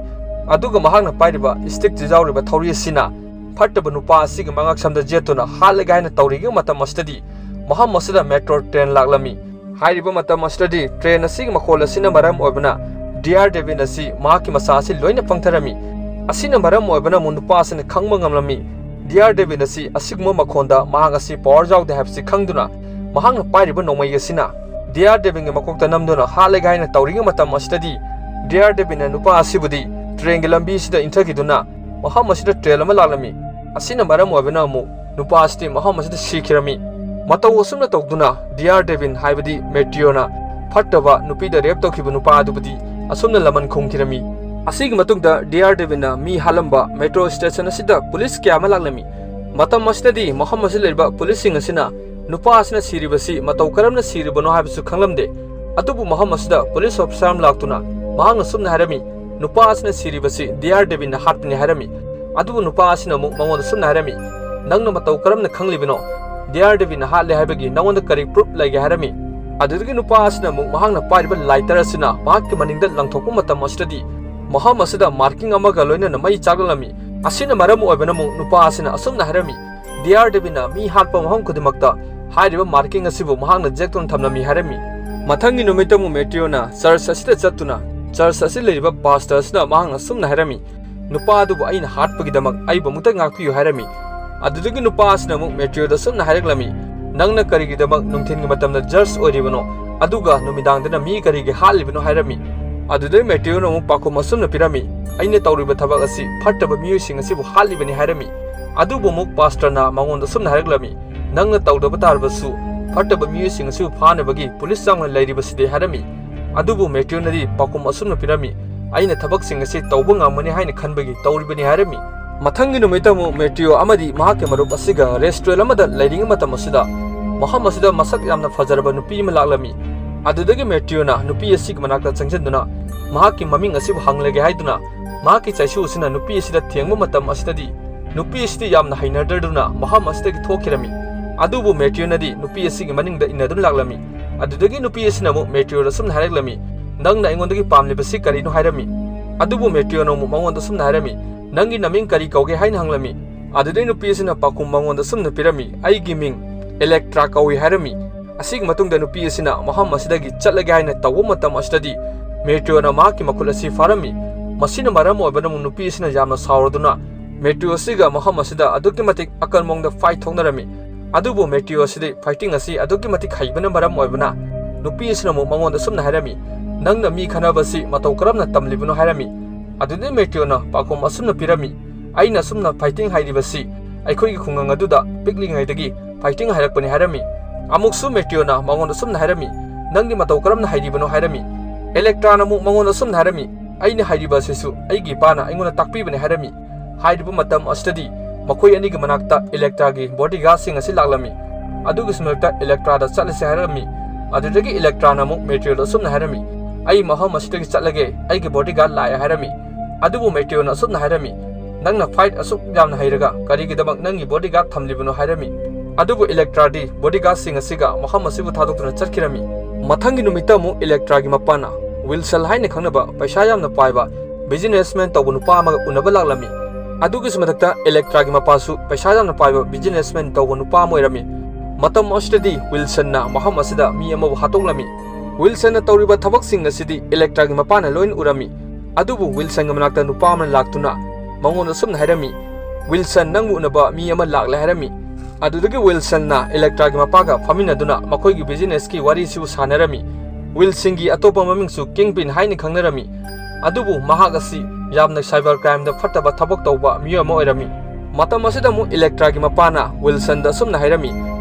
ꯑꯗꯨꯒ ꯃꯍꯥꯛꯅ ꯄꯥꯏꯔꯤꯕ ꯁ꯭ꯇꯤꯛ ꯌꯥꯎꯔꯤꯕ ꯊꯧꯔꯤ ꯑꯁꯤꯅ ꯐꯠꯇꯕ ꯅꯨꯄꯥ ꯑꯁꯤꯒꯤ ꯃꯉꯛꯁꯝꯗ ꯌꯦꯠꯇꯨꯅ ꯍꯥꯠꯂꯒꯦ ꯍꯥꯏꯅ ꯇꯧꯔꯤꯉꯩ ꯃꯇꯝ ꯑꯁꯤꯗꯗꯤ ꯃꯐꯝ ꯑꯁꯤꯗ ꯃꯦꯇ꯭ꯔꯣ ꯇ꯭ꯔꯦꯟ ꯂꯥꯛꯂꯝꯃꯤ꯫ ꯍꯥꯏꯔꯤꯕ ꯃꯇꯝ ꯑꯁꯤꯗꯗꯤ ꯇ꯭ꯔꯦꯟ ꯑꯁꯤꯒꯤ ꯃꯈꯣꯜ ꯑꯁꯤꯅ ꯃꯔꯝ ꯑꯣꯏꯕꯅ ꯗꯤꯌꯥꯔ ꯗꯦꯕꯤꯟ ꯑꯁꯤ ꯃꯍꯥꯛꯀꯤ ꯃꯁꯥ ꯑꯁꯤ ꯂꯣꯏꯅ ꯄꯪꯊꯔꯝꯃꯤ꯫ ꯑꯁꯤꯅ ꯃꯔꯝ ꯑꯣꯏꯕꯅ ꯑꯃꯨꯛ ꯅꯨꯄꯥ ꯑꯁꯤꯅ ꯈꯪꯕ ꯉꯝꯂꯝꯃꯤ꯫ ꯗꯤꯌꯥꯔ ꯗꯦꯕꯤꯟ ꯑꯁꯤ ꯑꯁꯤꯒꯨꯝꯕ ꯃꯈꯣꯟꯗ ꯃꯍꯥꯛ ꯑꯁꯤ ꯄꯋꯥꯔ ꯌꯥꯎꯗꯦ ꯍꯥꯏꯕꯁꯤ ꯈꯪꯗꯨꯅ ꯃꯍꯥꯛꯅ ꯄꯥꯏꯔꯤꯕ ꯅꯣꯡꯃꯩ ꯑꯁꯤꯅ ꯗꯤꯌꯥꯔ ꯗꯦꯕꯤꯟꯒꯤ ꯃꯀꯣꯛꯇ ꯅꯝꯗꯨꯅ ꯍꯥꯠꯂꯒꯦ ꯍꯥꯏꯅ ꯇꯧꯔꯤꯉꯩ ꯃꯇꯝ ꯑꯁꯤꯗꯗꯤ ꯗꯤꯌꯥꯔ ꯗꯦꯕꯤꯟꯅ ꯅꯨꯄꯥ ꯑꯁꯤꯕꯨꯗꯤ ꯇ꯭ꯔꯦꯟꯒꯤ ꯂꯝꯕꯤ ꯑꯁꯤꯗ ꯏꯟꯊꯈꯤꯗꯨꯅ ꯃꯐꯝ ꯑꯁꯤꯗ ꯇ꯭ꯔꯦꯟ ꯑꯃ ꯂꯥꯛꯂꯝꯃꯤ꯫ ꯑꯁꯤꯅ ꯃꯔꯝ ꯑꯣꯏꯕꯅ ꯑꯃꯨꯛ ꯅꯨꯄꯥ ꯑꯁꯤꯗꯤ ꯃꯐꯝ ꯑꯁꯤꯗ ꯁꯤꯈꯤꯔꯝꯃꯤ꯫ ꯃꯇꯧ ꯑꯁꯨꯝꯅ ꯇꯧꯗꯨꯅ ꯗꯤꯌꯥꯔ ꯗꯦꯕꯤꯟ ꯍꯥꯏꯕꯗꯤ ꯃꯦꯇ꯭ꯔꯤꯌꯣꯅ ꯐꯠꯇꯕ ꯅꯨꯄꯤꯗ ꯔꯦꯞ ꯇꯧꯈꯤꯕ ꯅꯨꯄꯥ ꯑꯗꯨꯕꯨꯗꯤ ꯑꯁꯨꯝꯅ ꯂꯃꯟ ꯈꯨꯝꯈꯤꯔꯝꯃꯤ꯫ ꯑꯁꯤꯒꯤ ꯃꯇꯨꯡꯗ ꯗꯤꯌꯥꯔ ꯗꯦꯕꯤꯟꯅ ꯃꯤ ꯍꯥꯠꯂꯝꯕ ꯃꯦꯇ꯭ꯔꯣ ꯁ꯭ꯇꯦꯁꯟ ꯑꯁꯤꯗ ꯄꯨꯂꯤꯁ ꯀꯌꯥ ꯑꯃ ꯂꯥꯛꯂꯝꯃꯤ꯫ ꯃꯇꯝ ꯑꯁꯤꯗꯗꯤ ꯃꯐꯝ ꯑꯁꯤꯗ ꯂꯩꯔꯤꯕ ꯄꯨꯂꯤꯁꯁꯤꯡ ꯑꯁꯤꯅ ꯅꯨꯄꯥ ꯑꯁꯤꯅ ꯁꯤꯔꯤꯕꯁꯤ ꯃꯇꯧ ꯀꯔꯝꯅ ꯁꯤꯔꯤꯕꯅꯣ ꯍꯥꯏꯕꯁꯨ ꯈꯪꯂꯝꯗꯦ꯫ ꯑꯗꯨꯕꯨ ꯃꯐꯝ ꯑꯁꯤꯗ ꯄꯨꯂꯤꯁ ꯑꯣꯐꯤꯁꯥꯔ ꯑꯃ ꯂꯥꯛꯇꯨꯅ ꯃꯍꯥꯛꯅ ꯁꯨꯝꯅ ꯍꯥꯏꯔꯝꯃꯤ, "ꯅꯨꯄꯥ ꯑꯁꯤꯅ ꯁꯤꯔꯤꯕꯁꯤ ꯗꯤꯌꯥꯔ ꯗꯦꯕꯤꯟꯅ ꯍꯥꯠꯄꯅꯤ" ꯍꯥꯏꯔꯝꯃꯤ꯫ ꯑꯗꯨꯕꯨ ꯅꯨꯄꯥ ꯑꯁꯤꯅ ꯑꯃꯨꯛ ꯃꯉꯣꯟꯗ ꯁꯨꯝꯅ ꯍꯥꯏꯔꯝꯃꯤ, "ꯅꯪꯅ ꯃꯇꯧ ꯀꯔꯝꯅ ꯈꯪꯂꯤꯕꯅꯣ? ꯗꯤꯌꯥꯔ ꯗꯦꯕꯤꯟꯅ ꯍꯥꯠꯂꯦ ꯍꯥꯏꯕꯒꯤ ꯅꯉꯣꯟꯗ ꯀꯔꯤ ꯄ꯭ꯔꯨꯐ ꯂꯩꯒꯦ?" ꯍꯥꯏꯔꯝꯃꯤ꯫ ꯑꯗꯨꯗꯒꯤ ꯅꯨꯄꯥ ꯑꯁꯤꯅ ꯑꯃꯨꯛ ꯃꯍꯥꯛꯅ ꯄꯥꯏꯔꯤꯕ ꯂꯥꯏꯇꯔ ꯑꯁꯤꯅ ꯃꯍꯥꯛꯀꯤ ꯃꯅꯤꯡꯗ ꯂꯪꯊꯣꯛꯄ ꯃꯇꯝ ꯑꯁꯤꯗꯗꯤ ꯃꯐꯝ ꯑꯁꯤꯗ ꯃꯥꯔꯀꯤꯡ ꯑꯃꯒ ꯂꯣꯏꯅꯅ ꯃꯩ ꯆꯥꯛꯂꯝꯃꯤ꯫ ꯑꯁꯤꯅ ꯃꯔꯝ ꯑꯣꯏꯕꯅ ꯑꯃꯨꯛ ꯅꯨꯄꯥ ꯑꯁꯤꯅ ꯑꯁꯨꯝꯅ ꯍꯥꯏꯔꯝꯃꯤ, "ꯗꯤꯌꯥꯔ ꯗꯦꯕꯤꯟꯅ ꯃꯤ ꯍꯥꯠꯄ ꯃꯐꯝ ꯈꯨꯗꯤꯡꯃꯛꯇ ꯍꯥꯏꯔꯤꯕ ꯃꯥꯔꯀꯤꯡ ꯑꯁꯤꯕꯨ ꯃꯍꯥꯛꯅ ꯌꯦꯛꯇꯨꯅ ꯊꯝꯂꯝꯃꯤ" ꯍꯥꯏꯔꯝꯃꯤ꯫ ꯃꯊꯪꯒꯤ ꯅꯨꯃꯤꯠꯇ ꯑꯃꯨꯛ ꯃꯦꯇ꯭ꯔꯤꯌꯣꯅ ꯆꯔꯆ ꯑꯁꯤꯗ ꯆꯠꯇꯨꯅ ꯆꯔꯆ ꯑꯁꯤꯗ ꯂꯩꯔꯤꯕ ꯄꯥꯁꯇꯔ ꯑꯁꯤꯅ ꯃꯍꯥꯛꯅ ꯑꯁꯨꯝꯅ ꯍꯥꯏꯔꯝꯃꯤ, "ꯅꯨꯄꯥ ꯑꯗꯨꯕꯨ ꯑꯩꯅ ꯍꯥꯠꯄꯒꯤꯗꯃꯛ ꯑꯩꯕꯨ ꯑꯃꯨꯛꯇ ꯉꯥꯛꯄꯤꯌꯨ" ꯍꯥꯏꯔꯝꯃꯤ꯫ ꯑꯗꯨꯗꯒꯤ ꯅꯨꯄꯥ ꯑꯁꯤꯅ ꯑꯃꯨꯛ ꯃꯦꯇ꯭ꯔꯤꯌꯣꯗ ꯑꯁꯨꯝꯅ ꯍꯥꯏꯔꯛꯂꯝꯃꯤ, "ꯅꯪꯅ ꯀꯔꯤꯒꯤꯗꯃꯛ ꯅꯨꯡꯊꯤꯜꯒꯤ ꯃꯇꯝꯗ ꯖꯖ ꯑꯣꯏꯔꯤꯕꯅꯣ, ꯑꯗꯨꯒ ꯅꯨꯃꯤꯗꯥꯡꯗꯅ ꯃꯤ ꯀꯔꯤꯒꯤ ꯍꯥꯠꯂꯤꯕꯅꯣ?" ꯍꯥꯏꯔꯝꯃꯤ꯫ ꯑꯗꯨꯗꯩ ꯃꯦꯇꯤꯌꯣꯅ ꯑꯃꯨꯛ ꯄꯥꯎꯈꯨꯝ ꯑꯁꯨꯝꯅ ꯄꯤꯔꯝꯃꯤ, "ꯑꯩꯅ ꯇꯧꯔꯤꯕ ꯊꯕꯛ ꯑꯁꯤ ꯐꯠꯇꯕ ꯃꯤꯑꯣꯏꯁꯤꯡ ꯑꯁꯤꯕꯨ ꯍꯥꯠꯂꯤꯕꯅꯤ" ꯍꯥꯏꯔꯝꯃꯤ꯫ ꯑꯗꯨꯕꯨ ꯑꯃꯨꯛ ꯄꯥꯁꯇꯔꯅ ꯃꯉꯣꯟꯗ ꯑꯁꯨꯝꯅ ꯍꯥꯏꯔꯛꯂꯝꯃꯤ, "ꯅꯪꯅ ꯇꯧꯗꯕ ꯇꯥꯔꯕꯁꯨ ꯐꯠꯇꯕ ꯃꯤꯑꯣꯏꯁꯤꯡ ꯑꯁꯤꯕꯨ ꯐꯥꯅꯕꯒꯤ ꯄꯨꯂꯤꯁ ꯆꯥꯎꯅ ꯂꯩꯔꯤꯕꯁꯤꯗꯤ" ꯍꯥꯏꯔꯝꯃꯤ꯫ ꯑꯗꯨꯕꯨ ꯃꯦꯇꯤꯌꯣꯅꯗꯤ ꯄꯥꯎꯈꯨꯝ ꯑꯁꯨꯝꯅ ꯄꯤꯔꯝꯃꯤ, "ꯑꯩꯅ ꯊꯕꯛꯁꯤꯡ ꯑꯁꯤ ꯇꯧꯕ ꯉꯝꯒꯅꯤ ꯍꯥꯏꯅ ꯈꯟꯕꯒꯤ ꯇꯧꯔꯤꯕꯅꯤ" ꯍꯥꯏꯔꯝꯃꯤ꯫ ꯃꯊꯪꯒꯤ ꯅꯨꯃꯤꯠꯇ ꯑꯃꯨꯛ ꯃꯦꯇꯤꯌꯣ ꯑꯃꯗꯤ ꯃꯍꯥꯛꯀꯤ ꯃꯔꯨꯞ ꯑꯁꯤꯒ ꯔꯦꯁꯇꯨꯔꯦꯟ ꯑꯃꯗ ꯂꯩꯔꯤꯉꯩ ꯃꯇꯝ ꯑꯁꯤꯗ ꯃꯐꯝ ꯑꯁꯤꯗ ꯃꯁꯛ ꯌꯥꯝꯅ ꯐꯖꯔꯕ ꯅꯨꯄꯤ ꯑꯃ ꯂꯥꯛꯂꯝꯃꯤ꯫ ꯑꯗꯨꯗꯒꯤ ꯃꯦꯇꯤꯌꯣꯅ ꯅꯨꯄꯤ ꯑꯁꯤꯒꯤ ꯃꯅꯥꯛꯇ ꯆꯪꯁꯤꯟꯗꯨꯅ ꯃꯍꯥꯛꯀꯤ ꯃꯃꯤꯡ ꯑꯁꯤꯕꯨ ꯍꯪꯂꯒꯦ ꯍꯥꯏꯗꯨꯅ ꯃꯍꯥꯛꯀꯤ ꯆꯩꯁꯨ ꯑꯁꯤꯅ ꯅꯨꯄꯤ ꯑꯁꯤꯗ ꯊꯦꯡꯕ ꯃꯇꯝ ꯑꯁꯤꯗꯗꯤ ꯅꯨꯄꯤ ꯑꯁꯤꯗꯤ ꯌꯥꯝꯅ ꯍꯩꯅꯗ꯭ꯔꯗꯨꯅ ꯃꯐꯝ ꯑꯁꯤꯗꯒꯤ ꯊꯣꯛꯈꯤꯔꯝꯃꯤ꯫ ꯑꯗꯨꯕꯨ ꯃꯦꯇꯤꯌꯣꯅꯗꯤ ꯅꯨꯄꯤ ꯑꯁꯤꯒꯤ ꯃꯅꯤꯡꯗ ꯏꯟꯅꯗꯨꯅ ꯂꯥꯛꯂꯝꯃꯤ꯫ ꯑꯗꯨꯗꯒꯤ ꯅꯨꯄꯤ ꯑꯁꯤꯅ ꯑꯃꯨꯛ ꯃꯦꯇꯤꯌꯣꯗ ꯑꯁꯨꯝꯅ ꯍꯥꯏꯔꯛꯂꯝꯃꯤ, "ꯅꯪꯅ ꯑꯩꯉꯣꯟꯗꯒꯤ ꯄꯥꯝꯂꯤꯕꯁꯤ ꯀꯔꯤꯅꯣ?" ꯍꯥꯏꯔꯝꯃꯤ꯫ ꯑꯗꯨꯕꯨ ꯃꯦꯇꯤꯌꯣꯅ ꯑꯃꯨꯛ ꯃꯉꯣꯟꯗ ꯑꯁꯨꯝꯅ ꯍꯥꯏꯔꯝꯃꯤ, "ꯅꯪꯒꯤ ꯅꯃꯤꯡ ꯀꯔꯤ ꯀꯧꯒꯦ?" ꯍꯥꯏꯅ ꯍꯪꯂꯝꯃꯤ꯫ ꯑꯗꯨꯗꯩ ꯅꯨꯄꯤ ꯑꯁꯤꯅ ꯄꯥꯎꯈꯨꯝ ꯃꯉꯣꯟꯗ ꯑꯁꯨꯝꯅ ꯄꯤꯔꯝꯃꯤ, "ꯑꯩꯒꯤ ꯃꯤꯡ ꯏꯂꯦꯛꯇ꯭ꯔꯥ ꯀꯧꯏ" ꯍꯥꯏꯔꯝꯃꯤ꯫ ꯑꯁꯤꯒꯤ ꯃꯇꯨꯡꯗ ꯅꯨꯄꯤ ꯑꯁꯤꯅ ꯃꯐꯝ ꯑꯁꯤꯗꯒꯤ ꯆꯠꯂꯒꯦ ꯍꯥꯏꯅ ꯇꯧꯕ ꯃꯇꯝ ꯑꯁꯤꯗꯗꯤ ꯃꯦꯇꯤꯌꯣꯅ ꯃꯍꯥꯛꯀꯤ ꯃꯈꯨꯠ ꯑꯁꯤ ꯐꯥꯔꯝꯃꯤ꯫ ꯃꯁꯤꯅ ꯃꯔꯝ ꯑꯣꯏꯕꯅ ꯑꯃꯨꯛ ꯅꯨꯄꯤ ꯑꯁꯤꯅ ꯌꯥꯝꯅ ꯁꯥꯎꯔꯗꯨꯅ ꯃꯦꯇꯤꯌꯣ ꯑꯁꯤꯒ ꯃꯐꯝ ꯑꯁꯤꯗ ꯑꯗꯨꯛꯀꯤ ꯃꯇꯤꯛ ꯑꯀꯟꯕ ꯃꯑꯣꯡꯗ ꯐꯥꯏꯠ ꯊꯣꯛꯅꯔꯝꯃꯤ꯫ ꯑꯗꯨꯕꯨ ꯃꯦꯇꯤꯌꯣ ꯑꯁꯤꯗꯤ ꯐꯥꯏꯇꯤꯡ ꯑꯁꯤ ꯑꯗꯨꯛꯀꯤ ꯃꯇꯤꯛ ꯍꯩꯕꯅ ꯃꯔꯝ ꯑꯣꯏꯕꯅ ꯅꯨꯄꯤ ꯑꯁꯤꯅ ꯑꯃꯨꯛ ꯃꯉꯣꯟꯗ ꯑꯁꯨꯝꯅ ꯍꯥꯏꯔꯝꯃꯤ, "ꯅꯪꯅ ꯃꯤ ꯈꯠꯅꯕ ꯑꯁꯤ ꯃꯇꯧ ꯀꯔꯝꯅ ꯇꯝꯂꯤꯕꯅꯣ?" ꯍꯥꯏꯔꯝꯃꯤ꯫ ꯑꯗꯨꯗꯩ ꯃꯦꯇꯤꯌꯣꯅ ꯄꯥꯎꯈꯨꯝ ꯑꯁꯨꯝꯅ ꯄꯤꯔꯝꯃꯤ, "ꯑꯩꯅ ꯑꯁꯨꯝꯅ ꯐꯥꯏꯇꯤꯡ ꯍꯩꯔꯤꯕꯁꯤ ꯑꯩꯈꯣꯏꯒꯤ ꯈꯨꯡꯒꯪ ꯑꯗꯨꯗ ꯄꯤꯛꯂꯤꯉꯩꯗꯒꯤ ꯐꯥꯏꯇꯤꯡ ꯍꯩꯔꯛꯄꯅꯤ" ꯍꯥꯏꯔꯝꯃꯤ꯫ ꯑꯃꯨꯛꯁꯨ ꯃꯦꯇꯤꯌꯣꯅ ꯃꯉꯣꯟꯗ ꯑꯁꯨꯝꯅ ꯍꯥꯏꯔꯝꯃꯤ, "ꯅꯪꯗꯤ ꯃꯇꯧ ꯀꯔꯝꯅ ꯍꯩꯔꯤꯕꯅꯣ?" ꯍꯥꯏꯔꯝꯃꯤ꯫ ꯏꯂꯦꯛꯇ꯭ꯔꯥꯅ ꯑꯃꯨꯛ ꯃꯉꯣꯟꯗ ꯑꯁꯨꯝꯅ ꯍꯥꯏꯔꯝꯃꯤ, "ꯑꯩꯅ ꯍꯩꯔꯤꯕ ꯑꯁꯤꯁꯨ ꯑꯩꯒꯤ ꯏꯄꯥꯅ ꯑꯩꯉꯣꯟꯗ ꯇꯥꯛꯄꯤꯕꯅꯤ" ꯍꯥꯏꯔꯝꯃꯤ꯫ ꯍꯥꯏꯔꯤꯕ ꯃꯇꯝ ꯑꯁꯤꯗꯗꯤ ꯃꯈꯣꯏ ꯑꯅꯤꯒꯤ ꯃꯅꯥꯛꯇ ꯏꯂꯦꯛꯇ꯭ꯔꯥꯒꯤ ꯕꯣꯗꯤꯒꯥꯔꯗꯁꯤꯡ ꯑꯁꯤ ꯂꯥꯛꯂꯝꯃꯤ꯫ ꯑꯗꯨꯒꯤ ꯁꯃꯛꯇ ꯏꯂꯦꯛꯇ꯭ꯔꯥꯗ ꯆꯠꯂꯁꯤ ꯍꯥꯏꯔꯝꯃꯤ꯫ ꯑꯗꯨꯗꯒꯤ ꯏꯂꯦꯛꯇ꯭ꯔꯥꯅ ꯑꯃꯨꯛ ꯃꯦꯇꯤꯌꯣꯗ ꯑꯁꯨꯝꯅ ꯍꯥꯏꯔꯝꯃꯤ, "ꯑꯩ ꯃꯐꯝ ꯑꯁꯤꯗꯒꯤ ꯆꯠꯂꯒꯦ, ꯑꯩꯒꯤ ꯕꯣꯗꯤꯒꯥꯔꯗ ꯂꯥꯛꯑꯦ" ꯍꯥꯏꯔꯝꯃꯤ꯫ ꯑꯗꯨꯕꯨ ꯃꯦꯇꯤꯌꯣꯅ ꯑꯁꯨꯝꯅ ꯍꯥꯏꯔꯝꯃꯤ, "ꯅꯪꯅ ꯐꯥꯏꯠ ꯑꯁꯨꯛ ꯌꯥꯝꯅ ꯍꯩꯔꯒ ꯀꯔꯤꯒꯤꯗꯃꯛ ꯅꯪꯒꯤ ꯕꯣꯗꯤꯒꯥꯔꯗ ꯊꯝꯂꯤꯕꯅꯣ?" ꯍꯥꯏꯔꯝꯃꯤ꯫ ꯑꯗꯨꯕꯨ ꯏꯂꯦꯛꯇ꯭ꯔꯥꯗꯤ ꯕꯣꯗꯤꯒꯥꯔꯗꯁꯤꯡ ꯑꯁꯤꯒ ꯃꯐꯝ ꯑꯁꯤꯕꯨ ꯊꯥꯗꯣꯛꯇꯨꯅ ꯆꯠꯈꯤꯔꯝꯃꯤ꯫ ꯃꯊꯪꯒꯤ ꯅꯨꯃꯤꯠꯇ ꯑꯃꯨꯛ ꯏꯂꯦꯛꯇ꯭ꯔꯥꯒꯤ ꯃꯄꯥꯅ ꯋꯤꯜꯁꯟ ꯍꯥꯏꯅ ꯈꯪꯅꯕ ꯄꯩꯁꯥ ꯌꯥꯝꯅ ꯄꯥꯏꯕ ꯕꯤꯖꯤꯅꯦꯁꯃꯦꯟ ꯇꯧꯕ ꯅꯨꯄꯥ ꯑꯃꯒ ꯎꯅꯕ ꯂꯥꯛꯂꯝꯃꯤ꯫ ꯑꯗꯨꯒꯤꯁꯨ ꯃꯊꯛꯇ ꯏꯂꯦꯛꯇ꯭ꯔꯥꯒꯤ ꯃꯄꯥꯁꯨ ꯄꯩꯁꯥ ꯌꯥꯝꯅ ꯄꯥꯏꯕ ꯕꯤꯖꯤꯅꯦꯁꯃꯦꯟ ꯇꯧꯕ ꯅꯨꯄꯥ ꯑꯃ ꯑꯣꯏꯔꯝꯃꯤ꯫ ꯃꯇꯝ ꯑꯁꯤꯗꯗꯤ ꯋꯤꯜꯁꯟꯅ ꯃꯐꯝ ꯑꯁꯤꯗ ꯃꯤ ꯑꯃꯕꯨ ꯍꯥꯠꯇꯣꯛꯂꯝꯃꯤ꯫ ꯋꯤꯜꯁꯟꯅ ꯇꯧꯔꯤꯕ ꯊꯕꯛꯁꯤꯡ ꯑꯁꯤꯗꯤ ꯏꯂꯦꯛꯇ꯭ꯔꯥꯒꯤ ꯃꯄꯥꯅ ꯂꯣꯏꯅ ꯎꯔꯝꯃꯤ꯫ ꯑꯗꯨꯕꯨ ꯋꯤꯜꯁꯟꯒꯤ ꯃꯅꯥꯛꯇ ꯅꯨꯄꯥ ꯑꯃꯅ ꯂꯥꯛꯇꯨꯅ ꯃꯉꯣꯟꯗ ꯑꯁꯨꯝꯅ ꯍꯥꯏꯔꯝꯃꯤ, "ꯋꯤꯜꯁꯟ, ꯅꯪꯕꯨ ꯎꯅꯕ ꯃꯤ ꯑꯃ ꯂꯥꯛꯂꯦ" ꯍꯥꯏꯔꯝꯃꯤ꯫ ꯑꯗꯨꯗꯒꯤ ꯋꯤꯜꯁꯟꯅ ꯏꯂꯦꯛꯇ꯭ꯔꯥꯒꯤ ꯃꯄꯥꯒ ꯐꯝꯃꯤꯟꯅꯗꯨꯅ ꯃꯈꯣꯏꯒꯤ ꯕꯤꯖꯤꯅꯦꯁꯀꯤ ꯋꯥꯔꯤꯁꯨ ꯁꯥꯟꯅꯔꯝꯃꯤ꯫ ꯋꯤꯜꯁꯟꯒꯤ ꯑꯇꯣꯞꯄ ꯃꯃꯤꯡꯁꯨ ꯀꯤꯡꯄꯤꯟ ꯍꯥꯏꯅ ꯈꯪꯅꯔꯝꯃꯤ꯫ ꯑꯗꯨꯕꯨ ꯃꯍꯥꯛ ꯑꯁꯤ ꯌꯥꯝꯅ ꯁꯥꯏꯕꯔ ꯀ꯭ꯔꯥꯏꯝꯗ ꯐꯠꯇꯕ ꯊꯕꯛ ꯇꯧꯕ ꯃꯤꯑꯣꯏ ꯑꯃ ꯑꯣꯏꯔꯝꯃꯤ꯫ ꯃꯇꯝ ꯑꯁꯤꯗ ꯑꯃꯨꯛ ꯏꯂꯦꯛꯇ꯭ꯔꯥꯒꯤ ꯃꯄꯥꯅ ꯋꯤꯜꯁꯟꯗ ꯑꯁꯨꯝꯅ ꯍꯥꯏꯔꯝꯃꯤ,